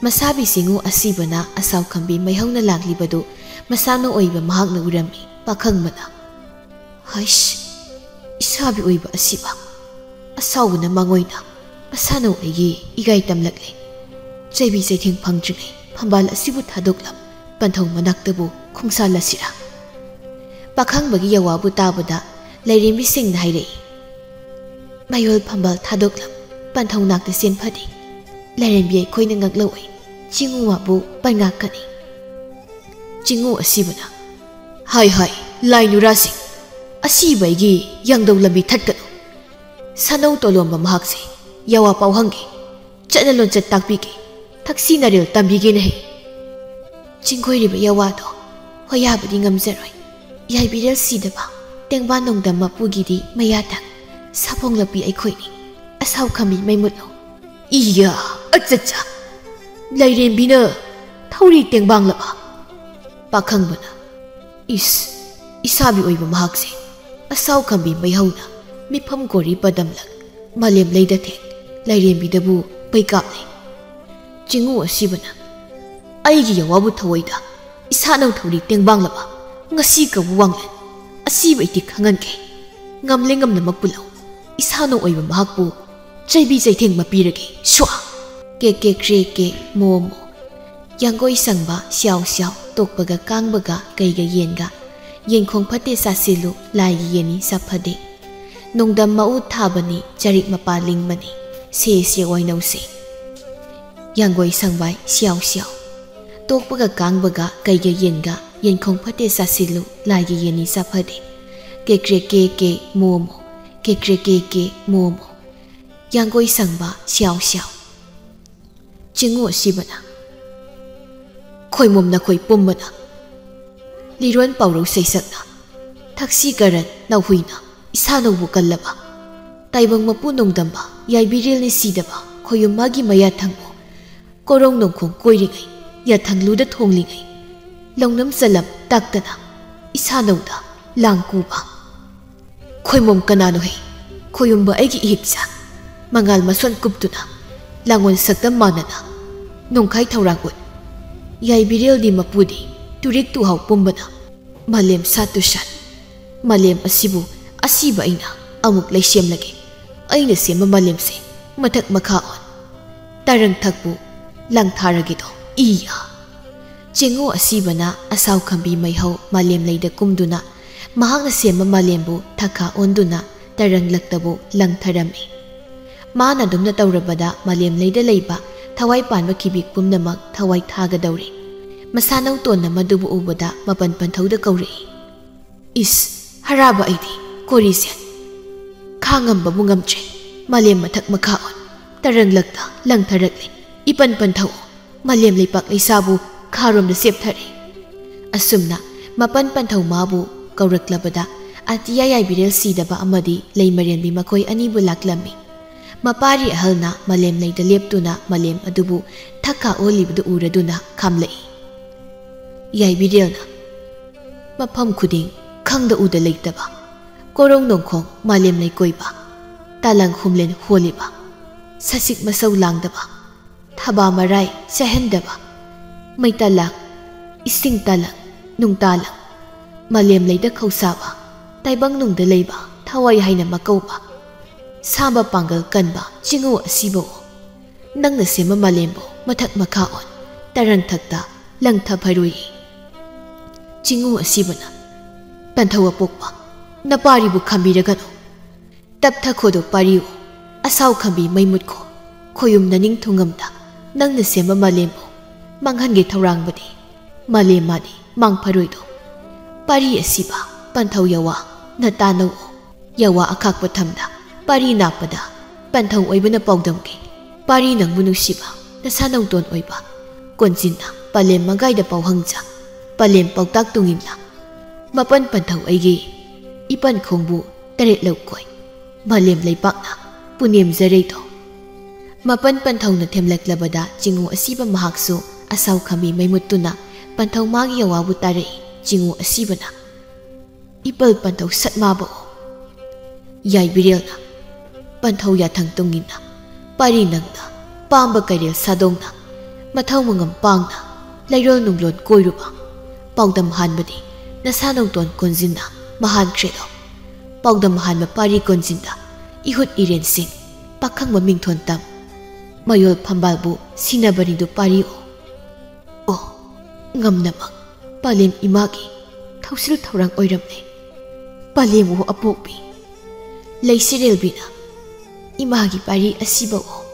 ꯃꯁꯥꯕꯤ ꯆꯤꯡꯉꯨ ꯑꯁꯤꯕꯅ ꯑꯁꯥꯎ ꯈꯝꯕꯤ ꯃꯩꯍꯧꯅ ꯂꯥꯛꯂꯤꯕꯗꯨ ꯃꯁꯥꯅ ꯑꯣꯏꯕ ꯃꯍꯥꯛꯅ ꯎꯔꯝꯃꯤ꯫ ꯄꯥꯈꯪꯕꯅ, "ꯍꯩꯁ, ꯏꯁꯥꯕꯤ ꯑꯣꯏꯕ ꯑꯁꯤꯕ!" ꯑꯁꯥꯎꯕꯅ ꯃꯉꯣꯏꯅ, "ꯃꯁꯥꯅꯧ ꯑꯩꯒꯤ ꯏꯒꯥꯏ ꯇꯝꯂꯛꯂꯦ꯫ ꯆꯩꯕꯤ ꯆꯩꯊꯦꯡ ꯐꯪꯗ꯭ꯔꯤꯉꯩ ꯐꯝꯕꯥꯜ ꯑꯁꯤꯕꯨ ꯊꯥꯗꯣꯛꯂꯝ ꯄꯟꯊꯧ ꯃꯅꯥꯛꯇꯕꯨ ꯈꯣꯡꯁꯥꯜꯂꯁꯤꯔꯥ?" ꯄꯥꯈꯪꯕꯒꯤ ꯌꯥꯋꯥꯕꯨ ꯇꯥꯕꯗ ꯂꯥꯏꯔꯦꯝꯕꯤꯁꯤꯡꯅ ꯍꯥꯏꯔꯛꯏ, "ꯃꯌꯣꯜ ꯐꯝꯕꯥꯜ ꯊꯥꯗꯣꯛꯂꯝ ꯄꯟꯊꯧ ꯅꯥꯛꯇ ꯆꯦꯟ ꯐꯗꯦ꯫ ꯂꯥꯏꯔꯦꯝꯕꯤ ꯑꯩꯈꯣꯏꯅ ꯉꯛꯂꯧꯏ, ꯆꯤꯡꯉꯨ ꯋꯥꯕꯨ ꯄꯟꯉꯥꯛꯀꯅꯤ꯫" ꯆꯤꯡꯉꯨ ꯑꯁꯤꯕꯅ, "ꯍꯥꯏ ꯍꯥꯏ, ꯂꯥꯏ ꯅꯨꯔꯥꯁꯤꯡ, ꯑꯁꯤꯕ ꯑꯩꯒꯤ ꯌꯥꯡꯗꯧ ꯂꯝꯕꯤ ꯊꯠꯀꯅꯨ꯫ ꯁꯥꯅꯧ ꯇꯣꯂꯣꯝꯕ ꯃꯍꯥꯛꯁꯦ ꯌꯥꯋꯥ ꯄꯥꯎ ꯍꯪꯒꯦ, ꯆꯠꯅ ꯂꯣꯟꯆꯠ ꯇꯥꯛꯄꯤꯒꯦ, ꯊꯛꯁꯤ ꯅꯥꯔꯦꯜ ꯇꯝꯕꯤꯒꯦꯅ ꯍꯩ꯫" ꯆꯤꯡꯈꯣꯏꯔꯤꯕ ꯌꯥꯋꯥꯗꯣ ꯍꯣꯌꯥꯕꯗꯤ ꯉꯝꯖꯔꯣꯏ꯫ ꯌꯥꯏꯕꯤꯔꯦꯜ ꯁꯤꯗꯕ ꯇꯦꯡꯕꯥꯟ ꯅꯣꯡꯗꯝ ꯃꯄꯨꯒꯤꯗꯤ ꯃꯌꯥꯗ ꯁꯥꯐꯣꯡꯂꯛꯄꯤ ꯑꯩꯈꯣꯏꯅꯤ꯫ ꯑꯁꯥꯎ ꯈꯝꯕꯤ ꯃꯩ ꯃꯨꯠꯂꯣ꯫ ꯏꯌꯥ, ꯑꯠꯆꯠꯆꯥ! ꯂꯥꯏꯔꯦꯝꯕꯤꯅ ꯊꯧꯔꯤ ꯇꯦꯡꯕꯥꯡꯂꯕ? ꯄꯥꯈꯪꯕꯅ, "ꯏꯁ, ꯏꯁꯥꯕꯤ ꯑꯣꯏꯕ ꯃꯍꯥꯛꯁꯦ!" ꯑꯁꯥꯎ ꯈꯝꯕꯤ ꯃꯩꯍꯧꯅ ꯃꯤꯐꯝ ꯀꯣꯔꯤ ꯄꯗꯝꯂꯛ ꯃꯥꯂꯦꯝ ꯂꯩꯗ ꯊꯦꯡ ꯂꯥꯏꯔꯦꯝꯕꯤꯗꯕꯨ ꯄꯩꯀꯥꯞꯂꯦ꯫ ꯆꯤꯡꯉꯨ ꯑꯁꯤꯕꯅ, ꯑꯩꯒꯤ ꯌꯥꯋꯥꯕꯨ ꯊꯑꯣꯏꯗ ꯏꯁꯥꯅꯧ ꯊꯧꯔꯤ ꯇꯦꯡꯕꯥꯡꯂꯕ ꯉꯁꯤ ꯀꯧꯕ ꯋꯥꯡꯂꯦꯟ ꯑꯁꯤꯕ ꯏꯇꯤꯛ ꯈꯪꯍꯟꯒꯦ꯫ ꯉꯝꯂꯦ ꯉꯝꯅꯃꯛꯄꯨ ꯂꯧ, ꯏꯁꯥꯅꯧ ꯑꯣꯏꯕ ꯃꯍꯥꯛꯄꯨ ꯆꯩꯕꯤ ꯆꯩꯊꯦꯡ ꯃꯄꯤꯔꯒꯦ꯫ ꯁ꯭ꯋꯥ꯫ ꯀꯦ ꯀꯦ ꯀ꯭ꯔꯦ ꯀꯦ ꯃꯣ ꯃꯣ꯫ ꯌꯥꯡꯒꯣꯏ ꯁꯪꯕ ꯁ꯭ꯌꯥꯎ ꯁ꯭ꯌꯥꯎ꯫ ꯇꯣꯛꯄꯒ ꯀꯥꯡꯕꯒ ꯀꯩꯒ ꯌꯦꯟꯒ꯫ ꯌꯦꯟꯈꯣꯡ ꯐꯠꯇꯦ ꯆꯥꯁꯤꯜꯂꯨ, ꯂꯥꯏꯒꯤ ꯌꯦꯟꯅꯤ ꯁꯥ ꯐꯗꯦ꯫ ꯅꯣꯡꯗꯝ ꯃꯎ ꯊꯥꯕꯅꯤ, ꯆꯔꯤꯛ ꯃꯄꯥ ꯂꯤꯡꯕꯅꯤ꯫ ꯁꯦ ꯁꯦ ꯋꯥꯏꯅꯧꯁꯦ꯫ ꯌꯥꯡꯒꯣꯏ ꯁꯪꯕꯥꯏ ꯁ꯭ꯌꯥꯎ ꯁ꯭ꯌꯥꯎ꯫ ꯇꯣꯛꯄꯒ ꯀꯥꯡꯕꯒ ꯀꯩꯒ ꯌꯦꯟꯒ꯫ ꯌꯦꯟꯈꯣꯡ ꯐꯠꯇꯦ ꯆꯥꯁꯤꯜꯂꯨ, ꯂꯥꯏꯒꯤ ꯌꯦꯟꯅꯤ ꯁꯥ ꯐꯗꯦ꯫ ꯀꯦ ꯀ꯭ꯔꯦ ꯀꯦ ꯀꯦ ꯃꯣ ꯃꯣ꯫ ꯀꯦ ꯀ꯭ꯔꯦ ꯀꯦ ꯀꯦ ꯃꯣ ꯃꯣ꯫ ꯌꯥꯡꯒꯣꯏ ꯁꯪꯕ ꯁ꯭ꯌꯥꯎ ꯁ꯭ꯌꯥꯎ꯫ ꯆꯤꯡꯉꯨ ꯑꯁꯤꯕꯅ꯫ ꯈꯣꯏꯃꯣꯝ ꯅꯈꯣꯏ ꯄꯨꯝꯕꯅ꯫ ꯂꯤꯔꯣꯟ ꯄꯥꯎꯔꯧ ꯁꯩꯁꯛꯅ꯫ ꯊꯛꯁꯤ ꯀꯔꯟ ꯅꯥꯎꯍꯨꯏꯅ ꯏꯁꯥꯅꯧꯕꯨ ꯀꯜꯂꯕ꯫ ꯇꯥꯏꯕꯪ ꯃꯄꯨ ꯅꯣꯡꯗꯝꯕ ꯌꯥꯏꯕꯤꯔꯦꯜꯅ ꯁꯤꯗꯕ ꯈꯣꯌꯨꯝ ꯃꯥꯒꯤ ꯃꯌꯥ ꯊꯪꯕ꯫ ꯀꯣꯔꯧ ꯅꯣꯡꯈꯣꯡ ꯀꯣꯏꯔꯤꯉꯩ ꯌꯥꯊꯪꯂꯨꯗ ꯊꯣꯡꯂꯤꯉꯩ꯫ ꯂꯧꯅꯝ ꯆꯂꯝ ꯇꯥꯛꯇꯅ ꯏꯁꯥꯅꯧꯗ ꯂꯥꯡ ꯀꯨꯕ꯫ ꯈꯣꯏꯃꯣꯝ ꯀꯅꯥꯅꯣꯍꯦ? ꯈꯣꯌꯨꯝꯕ ꯑꯩꯒꯤ ꯏꯍꯤꯛꯆꯥ꯫ ꯃꯉꯥꯜ ꯃꯁꯣꯟ ꯀꯨꯞꯇꯨꯅ ꯂꯥꯡꯑꯣꯟ ꯁꯛꯇꯝ ꯃꯥꯟꯅꯅ ꯅꯣꯡꯈꯥꯏ ꯊꯧꯔꯥꯡ ꯎꯠ꯫ ꯌꯥꯏꯕꯤꯔꯦꯜꯗꯤ ꯃꯄꯨꯗꯤ ꯇꯨꯔꯤꯛ ꯇꯨꯍꯥꯎ ꯄꯨꯝꯕꯅ ꯃꯥꯂꯦꯝ ꯁꯥꯠ ꯇꯨꯁꯥꯠ꯫ ꯃꯥꯂꯦꯝ ꯑꯁꯤꯕꯨ ꯑꯁꯤꯕ ꯑꯩꯅ ꯑꯃꯨꯛ ꯂꯩꯁꯦꯝꯂꯒꯦ꯫ ꯑꯩꯅ ꯁꯦꯝꯕ ꯃꯥꯂꯦꯝꯁꯦ ꯃꯊꯛ ꯃꯈꯥ ꯑꯣꯟ꯫ ꯇꯔꯪ ꯊꯛꯄꯨ ꯂꯪꯊꯥꯔꯒꯦꯗꯣ꯫ ꯏꯌꯥ! ꯆꯦꯡꯉꯨ ꯑꯁꯤꯕꯅ ꯑꯁꯥꯎ ꯈꯝꯕꯤ ꯃꯩꯍꯧ ꯃꯥꯂꯦꯝ ꯂꯩꯗ ꯀꯨꯝꯗꯨꯅ ꯃꯍꯥꯛꯅ ꯁꯦꯝꯕ ꯃꯥꯂꯦꯝꯕꯨ ꯊꯛꯈꯥ ꯑꯣꯟꯗꯨꯅ ꯇꯔꯪꯂꯛꯇꯕꯨ ꯂꯪꯊꯔꯝꯃꯤ꯫ ꯃꯥꯅ ꯑꯗꯨꯝꯅ ꯇꯧꯔꯕꯗ ꯃꯥꯂꯦꯝ ꯂꯩꯗ ꯂꯩꯕ ꯊꯋꯥꯏ ꯄꯥꯟꯕ ꯀꯤꯕꯤꯛ ꯄꯨꯝꯅꯃꯛ ꯊꯋꯥꯏ ꯊꯥꯒꯗꯧꯔꯦ꯫ ꯃꯁꯥꯅꯧ ꯇꯣꯟꯅ ꯃꯗꯨꯕꯨ ꯎꯕꯗ ꯃꯄꯟ ꯄꯟꯊꯧꯗ ꯀꯧꯔꯛꯏ꯫ ꯏꯁ, ꯍꯔꯥꯕ ꯑꯩꯗꯤ, ꯀꯣꯔꯤꯁꯦ꯫ ꯈꯥꯡꯉꯝꯕꯕꯨ ꯉꯝꯗ꯭ꯔꯦ꯫ ꯃꯥꯂꯦꯝ ꯃꯊꯛ ꯃꯈꯥ ꯑꯣꯟ꯫ ꯇꯔꯪꯂꯛꯇ ꯂꯪꯊꯔꯛꯂꯦ꯫ ꯏꯄꯟ ꯄꯟꯊꯧ꯫ ꯃꯥꯂꯦꯝ ꯂꯩꯄꯥꯛ ꯂꯩꯁꯥꯕꯨ ꯈꯥꯔꯣꯝꯗ ꯆꯦꯞꯊꯔꯦ꯫ ꯑꯁꯨꯝꯅ ꯃꯄꯟ ꯄꯟꯊꯧ ꯃꯥꯕꯨ ꯀꯧꯔꯛꯂꯕꯗ ꯑꯇꯤꯌꯥ ꯌꯥꯏꯕꯤꯔꯦꯜ ꯁꯤꯗꯕ ꯑꯃꯗꯤ ꯂꯩꯃꯔꯦꯟꯕꯤ ꯃꯈꯣꯏ ꯑꯅꯤꯕꯨ ꯂꯥꯛꯂꯝꯃꯤ꯫ ꯃꯄꯥꯔꯤ ꯑꯍꯜꯅ ꯃꯥꯂꯦꯝ ꯂꯩꯗ ꯂꯦꯞꯇꯨꯅ ꯃꯥꯂꯦꯝ ꯑꯗꯨꯕꯨ ꯊꯛꯈꯥ ꯑꯣꯜꯂꯤꯕꯗꯨ ꯎꯔꯗꯨꯅ ꯈꯥꯝꯂꯛꯏ꯫ ꯌꯥꯏꯕꯤꯔꯦꯜꯅ ꯃꯐꯝ ꯈꯨꯗꯤꯡ ꯈꯪꯗ ꯎꯗ ꯂꯩꯇꯕ, ꯀꯣꯔꯧ ꯅꯣꯡꯈꯣꯡ ꯃꯥꯂꯦꯝ ꯂꯩꯀꯣꯏꯕ, ꯇꯥꯂꯪ ꯍꯨꯝꯂꯦꯟ ꯍꯣꯜꯂꯤꯕ, ꯁꯁꯤꯛ ꯃꯁꯧ ꯂꯥꯡꯗꯕ, ꯊꯕꯥ ꯃꯔꯥꯏ ꯆꯥꯏꯍꯟꯗꯕ, ꯃꯩꯇꯥꯂꯥꯡ, ꯏꯁꯤꯡ ꯇꯥꯂꯥꯡ, ꯅꯨꯡꯇꯥꯂꯥꯡ, ꯃꯥꯂꯦꯝ ꯂꯩꯗ ꯈꯧꯁꯥꯕ, ꯇꯥꯏꯕꯪ ꯅꯨꯡꯗ ꯂꯩꯕ, ꯊꯋꯥꯏ ꯍꯥꯏꯅ ꯃꯀꯧꯕ, ꯁꯥꯕ ꯄꯥꯡꯒꯜ ꯀꯟꯕ ꯆꯤꯡꯉꯨ ꯑꯁꯤꯕ ꯑꯣ, ꯅꯪꯅ ꯁꯦꯝꯕ ꯃꯥꯂꯦꯝꯕꯨ ꯃꯊꯛ ꯃꯈꯥ ꯑꯣꯟ, ꯇꯔꯪ ꯊꯛꯇ ꯂꯪꯊ ꯐꯔꯨꯏ꯫ ꯆꯤꯡꯉꯨ ꯑꯁꯤꯕꯅ ꯄꯟꯊꯧ ꯑꯄꯣꯛꯄ ꯅꯄꯥꯔꯤꯕꯨ ꯈꯥꯝꯕꯤꯔꯒꯅꯨ꯫ ꯇꯞꯊꯈꯣꯗꯣ ꯄꯥꯔꯤꯌꯨ, ꯑꯁꯥꯎ ꯈꯝꯕꯤ ꯃꯩ ꯃꯨꯠꯈꯣ, ꯈꯣꯌꯨꯝ ꯅꯅꯤꯡ ꯊꯨꯡꯉꯝꯗ ꯅꯪꯅ ꯁꯦꯝꯕ ꯃꯥꯂꯦꯝꯕꯨ ꯃꯥꯡꯍꯟꯒꯦ ꯊꯧꯔꯥꯡꯕꯗꯤ ꯃꯥꯂꯦꯝ ꯃꯥꯗꯤ ꯃꯥꯡ ꯐꯔꯣꯏꯗꯣ꯫ ꯄꯥꯔꯤ ꯑꯁꯤꯕ ꯄꯟꯊꯧ ꯌꯥꯋꯥ ꯅ ꯇꯥꯅꯧꯑꯣ꯫ ꯌꯥꯋꯥ ꯑꯈꯥꯛꯄ ꯊꯝꯗ ꯄꯥꯔꯤ ꯅꯥꯞꯄꯗ ꯄꯟꯊꯧ ꯑꯣꯏꯕꯅ ꯄꯥꯎꯗꯝꯒꯤ꯫ ꯄꯥꯔꯤ ꯅꯪꯕꯨ ꯅꯨꯡꯁꯤꯕ ꯅꯁꯥ ꯅꯧꯇꯣꯟ ꯑꯣꯏꯕ ꯀꯣꯟꯖꯤꯟꯅ ꯄꯥꯂꯦꯝ ꯃꯒꯥꯏꯗ ꯄꯥꯎꯍꯪꯖ ꯄꯥꯂꯦꯝ ꯄꯥꯎꯇꯥꯛ ꯇꯨꯡꯏꯟꯅ ꯃꯄꯟ ꯄꯟꯊꯧ ꯑꯩꯒꯤ ꯏꯄꯟ ꯈꯣꯡꯕꯨ ꯇꯔꯦꯠ ꯂꯧꯀꯣꯏ ꯃꯥꯂꯦꯝ ꯂꯩꯄꯥꯛꯅ ꯄꯨꯅꯦꯝꯖꯔꯩꯗꯣ꯫ ꯃꯄꯟ ꯄꯟꯊꯧꯅ ꯊꯦꯝꯂꯛꯂꯕꯗ ꯆꯤꯡꯉꯨ ꯑꯁꯤꯕ ꯃꯍꯥꯛꯁꯨ ꯑꯁꯥꯎ ꯈꯝꯕꯤ ꯃꯩꯃꯨꯠꯇꯨꯅ ꯄꯟꯊꯧ ꯃꯥꯒꯤ ꯌꯥꯋꯥꯕꯨ ꯇꯥꯔꯛꯏ꯫ ꯆꯤꯡꯉꯨ ꯑꯁꯤꯕꯅ ꯏꯄꯜ ꯄꯟꯊꯧ ꯁꯠ ꯃꯥꯕ ꯑꯣ꯫ ꯌꯥꯏꯕꯤꯔꯦꯜꯅ ꯄꯟꯊꯧ ꯌꯥꯊꯪ ꯇꯨꯡꯏꯟꯅ ꯄꯥꯔꯤ ꯅꯪꯅ ꯄꯥꯝꯕ ꯀꯩꯔꯦꯜ ꯁꯥꯗꯣꯡꯅ ꯃꯊꯧ ꯃꯉꯝ ꯄꯥꯡꯅ ꯂꯩꯔꯣꯜ ꯅꯨꯡꯂꯣꯟ ꯀꯣꯏꯔꯨꯕ ꯄꯥꯎꯗꯝ ꯍꯥꯟꯕꯗꯤ ꯅꯁꯥ ꯅꯧꯇꯣꯟ ꯀꯣꯟꯖꯤꯟꯅ ꯃꯍꯥꯟꯈ꯭ꯔꯦꯗꯣ꯫ ꯄꯥꯎꯗꯝ ꯍꯥꯟꯕ ꯄꯥꯔꯤ ꯀꯣꯟꯖꯤꯟꯗ ꯏꯍꯨꯠ ꯏꯔꯦꯟꯁꯤꯡ ꯄꯥꯈꯪꯕ ꯃꯤꯡꯊꯣꯟ ꯇꯝ ꯃꯌꯣꯜ ꯐꯝꯕꯥꯜꯕꯨ ꯁꯤꯟꯅꯕꯅꯤꯗꯨ ꯄꯥꯔꯤꯑꯣ꯫ ꯑꯣ, ꯉꯝꯅꯃꯛ ꯄꯥꯂꯦꯝ ꯏꯃꯥꯒꯤ ꯊꯧꯁꯤꯜ ꯊꯧꯔꯥꯡ ꯑꯣꯏꯔꯝꯂꯦ꯫ ꯄꯥꯂꯦꯝ ꯑꯣ ꯑꯄꯣꯛꯄꯤ ꯂꯩꯁꯤꯔꯦꯜꯕꯤꯅ ꯏꯃꯥꯒꯤ ꯄꯥꯔꯤ ꯑꯁꯤꯕ ꯑꯣ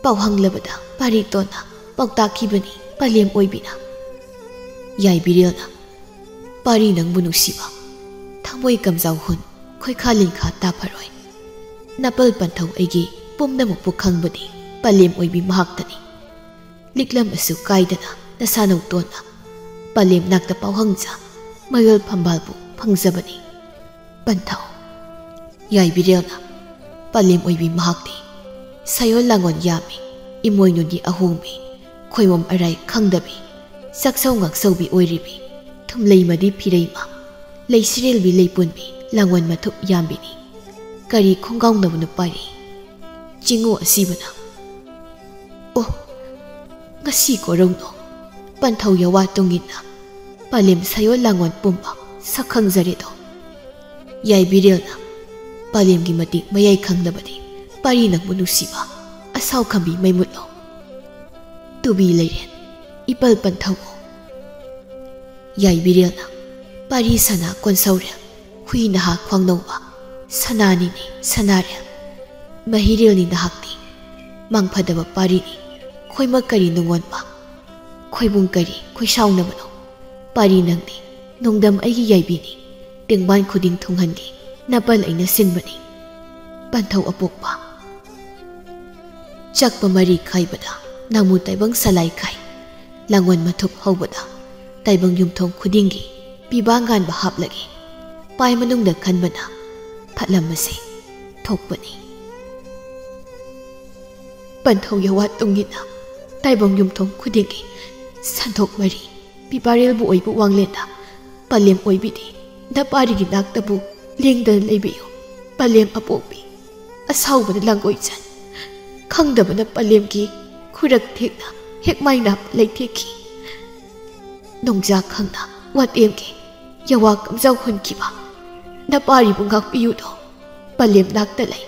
ꯄꯥꯎ ꯍꯪꯂꯕꯗ ꯄꯥꯔꯤ ꯇꯣꯟꯅ ꯄꯥꯎꯇꯥꯛꯈꯤꯕꯅꯤ ꯄꯥꯂꯦꯝ ꯑꯣꯏꯕꯤꯅ꯫ ꯌꯥꯏꯕꯤꯔꯦꯜꯅ ꯄꯥꯔꯤ ꯅꯪꯕꯨ ꯅꯨꯡꯁꯤꯕ ꯊꯃꯣꯏ ꯀꯝꯖꯥꯎ ꯍꯨꯟ ꯈꯣꯏꯈꯥ ꯂꯤꯟꯈꯥ ꯇꯥꯐꯔꯣꯏ꯫ ꯅꯄꯜ ꯄꯟꯊꯧ ꯑꯩꯒꯤ ꯄꯨꯝꯅꯃꯛꯄꯨ ꯈꯪꯕꯗꯤ ꯄꯥꯂꯦꯝ ꯑꯣꯏꯕꯤ ꯃꯍꯥꯛꯇꯅꯤ꯫ ꯂꯤꯛꯂꯝ ꯑꯁꯨ ꯀꯥꯏꯗꯅ ꯅꯁꯥ ꯅꯧꯇꯣꯟꯅ ꯄꯥꯂꯦꯝ ꯅꯥꯛꯇ ꯄꯥꯎꯍꯪꯖ ꯃꯌꯣꯜ ꯐꯝꯕꯥꯜꯕꯨ ꯐꯪꯖꯕꯅꯤ꯫ ꯄꯟꯊꯧ ꯌꯥꯏꯕꯤꯔꯦꯜꯅ ꯄꯥꯂꯦꯝ ꯑꯣꯏꯕꯤ ꯃꯍꯥꯛꯇꯤ ꯁꯥꯌꯣꯜ ꯂꯥꯡꯒꯣꯜ ꯌꯥꯝꯃꯤ, ꯏꯃꯣꯏꯅꯨꯗꯤ ꯑꯍꯣꯡꯕꯤ, ꯈꯣꯏꯃꯣꯝ ꯑꯔꯥꯏ ꯈꯪꯗꯕꯤ, ꯆꯥꯛꯁꯧ ꯉꯥꯛꯁꯧꯕꯤ ꯑꯣꯏꯔꯤꯕꯤ, ꯊꯨꯝꯂꯩꯃꯗꯤ ꯐꯤꯔꯩꯃ, ꯂꯩꯁꯤꯔꯦꯜꯕꯤ ꯂꯩꯄꯨꯟꯕꯤ, ꯂꯥꯡꯒꯣꯜ ꯃꯊꯨꯞ ꯌꯥꯝꯕꯤꯅꯤ꯫ ꯀꯔꯤ ꯈꯣꯡꯒꯥꯎꯅꯕꯅꯣ ꯄꯥꯔꯤ? ꯆꯤꯡꯉꯨ ꯑꯁꯤꯕꯅ ꯑꯣ, ꯉꯁꯤ ꯀꯣꯔꯧꯅꯣ? ꯄꯟꯊꯧ ꯌꯋꯥ ꯇꯨꯡ ꯏꯟꯅ ꯄꯂꯦꯝ ꯁꯌꯣꯜ ꯂꯥꯡꯉꯣꯟ ꯄꯨꯝꯕ ꯁꯛ ꯈꯪꯖꯔꯦꯗꯣ꯫ ꯌꯥꯏꯕꯤꯔꯦꯜꯅ ꯄꯂꯦꯝꯒꯤ ꯃꯇꯤꯛ ꯃꯌꯥꯏ ꯈꯪꯂꯕꯗꯤ ꯄꯥꯔꯤ ꯅꯪꯕꯨ ꯅꯨꯡꯁꯤꯕ ꯑꯁꯥꯎ ꯈꯝꯕꯤ ꯃꯩ ꯃꯨꯠꯂꯣ꯫ ꯇꯨꯕꯤ ꯂꯩꯔꯦꯟ ꯏꯄꯜ ꯄꯟꯊꯧ꯫ ꯌꯥꯏꯕꯤꯔꯦꯜꯅ ꯄꯥꯔꯤ ꯁꯅꯥ ꯀꯣꯟꯁꯧꯔꯦꯜ ꯍꯨꯏ ꯅꯍꯥ ꯈ꯭ꯋꯥꯡꯅꯧꯕ ꯁꯅꯥꯅꯤꯅꯦ ꯁꯅꯥꯔꯦꯜ꯫ ꯃꯍꯤꯔꯦꯜꯅꯤ ꯅꯍꯥꯛꯇꯤ ꯃꯥꯡꯐꯗꯕ ꯄꯥꯔꯤꯅꯤ ꯈꯣꯏꯃꯛ ꯀꯔꯤ ꯅꯨꯡꯉꯣꯟꯕ ꯈꯣꯏꯕꯨꯡ ꯀꯔꯤ ꯈꯣꯏꯁꯥꯎꯅꯕꯅꯣ꯫ ꯄꯥꯔꯤ ꯅꯪꯗꯤ ꯅꯣꯡꯗꯝ ꯑꯩꯒꯤ ꯌꯥꯏꯕꯤꯅꯤ ꯇꯦꯡꯕꯥꯟ ꯈꯨꯗꯤꯡ ꯊꯨꯡꯍꯟꯒꯦ ꯅꯄꯜ ꯑꯩꯅ ꯁꯤꯟꯕꯅꯤ꯫ ꯄꯟꯊꯧ ꯑꯄꯣꯛꯄ꯫ ꯆꯛꯄ ꯃꯔꯤ ꯈꯥꯏꯕꯗ ꯅꯥꯃꯨ ꯇꯥꯏꯕꯪ ꯁꯂꯥꯏ ꯈꯥꯏ꯫ ꯂꯥꯡꯒꯣꯜ ꯃꯊꯨꯞ ꯍꯧꯕꯗ ꯇꯥꯏꯕꯪ ꯌꯨꯝꯊꯣꯡ ꯈꯨꯗꯤꯡꯒꯤ ꯄꯤꯕꯥ ꯉꯥꯟꯕ ꯍꯥꯞꯂꯒꯦ꯫ ꯄꯥꯏ ꯃꯅꯨꯡꯗ ꯈꯟꯕꯅ ꯐꯠꯂꯝꯕꯁꯦ ꯊꯣꯛꯄꯅꯤ꯫ ꯄꯟꯊꯧ ꯌꯋꯥ ꯇꯨꯡꯏꯟꯅ ꯇꯥꯏꯕꯪ ꯌꯨꯝꯊꯣꯡ ꯈꯨꯗꯤꯡꯒꯤ ꯁꯟꯗꯣꯛ ꯃꯔꯤ ꯄꯤꯕꯥꯔꯦꯜꯕꯨ ꯑꯣꯏꯕ ꯋꯥꯡꯂꯦꯟꯗ ꯄꯂꯦꯝ ꯑꯣꯏꯕꯤꯗꯤ ꯅꯄꯥꯔꯤꯒꯤ ꯅꯥꯛꯇꯕꯨ ꯂꯦꯡꯗꯅ ꯂꯩꯕꯤꯌꯨ꯫ ꯄꯂꯦꯝ ꯑꯄꯣꯛꯄꯤ ꯑꯁꯥꯎꯕꯅ ꯂꯥꯡꯒꯣꯏꯆꯟ ꯈꯪꯗꯕꯅ ꯄꯂꯦꯝꯒꯤ ꯈꯨꯔꯛ ꯊꯦꯛꯅ ꯍꯦꯛꯃꯥꯏ ꯅꯥꯝ ꯂꯩꯊꯦꯛꯈꯤ꯫ ꯅꯣꯡꯖꯥ ꯈꯪꯅ ꯋꯥꯇꯦꯝꯒꯤ ꯌꯋꯥ ꯀꯝꯖꯥꯎ ꯍꯨꯟꯈꯤꯕ ꯅꯄꯥꯔꯤꯕꯨ ꯉꯥꯛꯄꯤꯌꯨꯗꯣ꯫ ꯄꯂꯦꯝ ꯅꯥꯛꯇ ꯂꯩ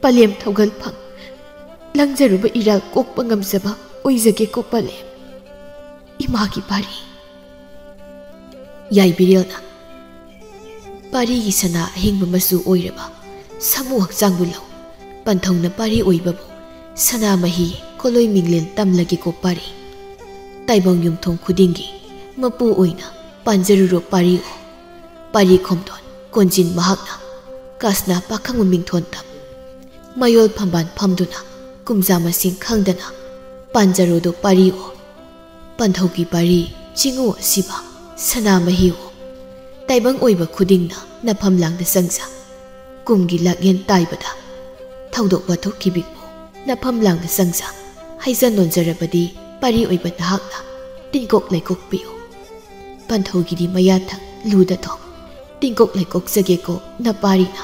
ꯄꯂꯦꯝ ꯊꯧꯒꯜ ꯐꯝ ꯂꯪꯖꯔꯨꯕ ꯏꯔꯥꯜ ꯀꯣꯛꯄ ꯉꯝꯖꯕ ꯑꯣꯏꯖꯒꯦꯀꯣ ꯄꯂꯦꯝ꯫ ꯏꯃꯥꯒꯤ ꯄꯥꯔꯤ꯫ ꯌꯥꯏꯕꯤꯔꯦꯜꯅ ꯄꯥꯔꯤꯒꯤ ꯁꯅꯥ ꯑꯍꯤꯡꯕ ꯃꯆꯨ ꯑꯣꯏꯔꯕ ꯁꯥꯃꯨ ꯍꯛꯆꯥꯡꯕꯨ ꯂꯧ꯫ ꯄꯟꯊꯧꯅ ꯄꯥꯔꯤ ꯑꯣꯏꯕꯕꯨ ꯁꯅꯥ ꯃꯍꯤ ꯀꯣꯂꯣꯏ ꯃꯤꯡꯂꯦꯟ ꯇꯝꯂꯒꯦꯀꯣ ꯄꯥꯔꯤ꯫ ꯇꯥꯏꯕꯪ ꯌꯨꯝꯊꯣꯡ ꯈꯨꯗꯤꯡꯒꯤ ꯃꯄꯨ ꯑꯣꯏꯅ ꯄꯥꯟꯖꯔꯨꯔꯣ ꯄꯥꯔꯤ ꯑꯣ꯫ ꯄꯥꯔꯤ ꯈꯣꯝꯊꯣꯟ ꯀꯣꯟꯖꯤꯟ ꯃꯍꯥꯛꯅ ꯀꯥꯁꯅꯥ ꯄꯥꯈꯪꯕ ꯃꯤꯡꯊꯣꯟ ꯇꯝ ꯃꯌꯣꯜ ꯐꯝꯕꯥꯜ ꯐꯝꯗꯨꯅ ꯀꯨꯝꯖꯥ ꯃꯁꯤꯡ ꯈꯪꯗꯅ ꯄꯥꯟꯖꯔꯣꯗꯣ ꯄꯥꯔꯤ ꯑꯣ꯫ ꯄꯟꯊꯧꯒꯤ ꯄꯥꯔꯤ ꯆꯤꯡꯉꯨ ꯑꯁꯤꯕ ꯁꯅꯥ ꯃꯍꯤꯋꯣ꯫ ꯇꯥꯏꯕꯪ ꯑꯣꯏꯕ ꯈꯨꯗꯤꯡꯅ ꯅꯐꯝ ꯂꯥꯡꯗ ꯆꯪꯖ꯫ ꯀꯨꯝꯒꯤ ꯂꯥꯛꯌꯦꯟ ꯇꯥꯏꯕꯗ ꯊꯧꯗꯣꯛ ꯋꯥꯊꯣꯛꯀꯤ ꯕꯤꯛꯄꯨ ꯅꯐꯝ ꯂꯥꯡꯗ ꯆꯪꯖ꯫ ꯍꯩꯖ ꯅꯣꯟꯖꯔꯕꯗꯤ ꯄꯥꯔꯤ ꯑꯣꯏꯕ ꯅꯍꯥꯛꯅ ꯇꯤꯡꯀꯣꯛ ꯂꯩꯀꯣꯛꯄꯤꯌꯨ꯫ ꯄꯟꯊꯧꯒꯤꯗꯤ ꯃꯌꯥꯊꯪ ꯂꯨꯗ ꯊꯣꯛ ꯇꯤꯡꯀꯣꯛ ꯂꯩꯀꯣꯛꯆꯒꯦꯀꯣ ꯅꯄꯥꯔꯤꯅ꯫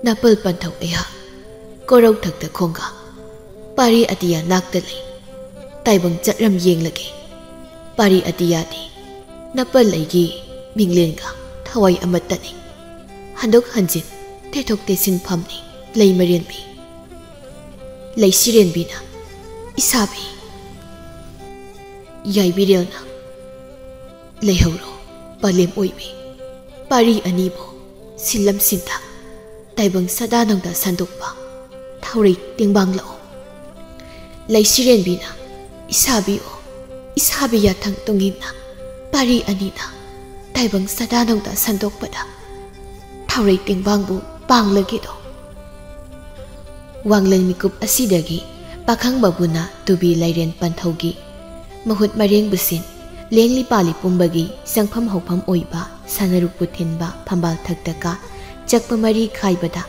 ꯅꯥꯄꯜ ꯄꯟꯊꯧ ꯑꯩꯍꯥꯛ ꯀꯣꯔꯧꯊꯛꯇ ꯈꯣꯡꯒ ꯄꯥꯔꯤ ꯑꯇꯤꯌꯥ ꯅꯥꯛꯇ ꯂꯩ꯫ ꯇꯥꯏꯕꯪ ꯆꯠꯂꯝ ꯌꯦꯡꯂꯒꯦ꯫ ꯄꯥꯔꯤ ꯑꯇꯤꯌꯥꯗꯤ ꯅꯄꯜ ꯑꯩꯒꯤ ꯃꯤꯡꯂꯦꯟꯒ ꯊꯋꯥꯏ ꯑꯃꯠꯇꯅꯤ꯫ ꯍꯟꯗꯣꯛ ꯍꯟꯖꯤꯟ ꯇꯩꯊꯣꯛ ꯇꯩꯁꯤꯟ ꯐꯝꯅꯤ ꯂꯩ ꯃꯔꯦꯟꯕꯤ꯫ ꯂꯩꯁꯤꯔꯦꯟꯕꯤꯅ ꯏꯁꯥꯕꯤ꯫ ꯌꯥꯏꯕꯤꯔꯦꯜꯅ ꯂꯩꯍꯧꯔꯣ ꯄꯂꯦꯝ ꯑꯣꯏꯕꯤ꯫ ꯄꯥꯔꯤ ꯑꯅꯤꯕꯨ ꯁꯤꯜꯂꯝ ꯁꯤꯟꯊꯥ ꯇꯥꯏꯕꯪ ꯁꯗꯥ ꯅꯧꯗ ꯁꯟꯗꯣꯛꯄ ꯊꯥꯎꯔꯩ ꯇꯦꯡꯕꯥꯡ ꯂꯥꯛꯑꯣ꯫ ꯂꯩꯁꯤꯔꯦꯟꯕꯤꯅ ꯏꯁꯥꯕꯤꯌꯣ ꯏꯁꯥꯕꯤ ꯌꯥꯊꯪ ꯇꯨꯡꯏꯟꯅ ꯄꯥꯔꯤ ꯑꯅꯤꯅ ꯇꯥꯏꯕꯪ ꯁꯗꯥ ꯅꯧꯗ ꯁꯟꯗꯣꯛꯄꯗ ꯊꯥꯎꯔꯩ ꯇꯦꯡꯕꯥꯡꯕꯨ ꯄꯥꯡꯂꯒꯦꯗꯣ꯫ ꯋꯥꯡꯂꯦꯟ ꯃꯤꯀꯨꯞ ꯑꯁꯤꯗꯒꯤ ꯄꯥꯈꯪꯕꯕꯨꯅ ꯇꯨꯕꯤ ꯂꯩꯔꯦꯟ ꯄꯟꯊꯧꯒꯤ ꯃꯍꯨꯠ ꯃꯔꯦꯡꯕꯨ ꯁꯤꯟ ꯂꯦꯡꯂꯤ ꯄꯥꯜꯂꯤ ꯄꯨꯝꯕꯒꯤ ꯆꯪꯐꯝ ꯍꯧꯐꯝ ꯑꯣꯏꯕ ꯁꯅꯔꯨꯛꯄꯨ ꯊꯤꯟꯕ ꯐꯝꯕꯥꯜ ꯊꯛꯇ ꯀꯥ ꯆꯛꯄ ꯃꯔꯤ ꯈꯥꯏꯕꯗ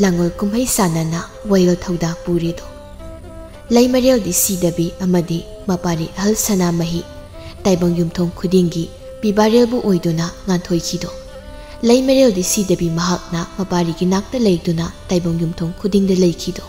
ꯂꯥꯡꯒꯣꯜ ꯀꯨꯝꯍꯩ ꯁꯥꯟꯅꯅ ꯋꯥꯌꯦꯜ ꯊꯧꯗꯥ ꯄꯨꯔꯤꯗꯣ꯫ ꯂꯩꯃꯔꯦꯜꯗꯤ ꯁꯤꯗꯕꯤ ꯑꯃꯗꯤ ꯃꯄꯥꯔꯤ ꯑꯍꯜ ꯁꯅꯥꯃꯍꯤ ꯇꯥꯏꯕꯪ ꯌꯨꯝꯊꯣꯡ ꯈꯨꯗꯤꯡꯒꯤ ꯄꯤꯕꯥꯔꯦꯜꯕꯨ ꯑꯣꯏꯗꯨꯅ ꯉꯥꯟꯊꯣꯏꯈꯤꯗꯣ꯫ ꯂꯩꯃꯔꯦꯜꯗꯤ ꯁꯤꯗꯕꯤ ꯃꯍꯥꯛꯅ ꯃꯄꯥꯔꯤꯒꯤ ꯅꯥꯛꯇ ꯂꯩꯗꯨꯅ ꯇꯥꯏꯕꯪ ꯌꯨꯝꯊꯣꯡ ꯈꯨꯗꯤꯡꯗ ꯂꯩꯈꯤꯗꯣ꯫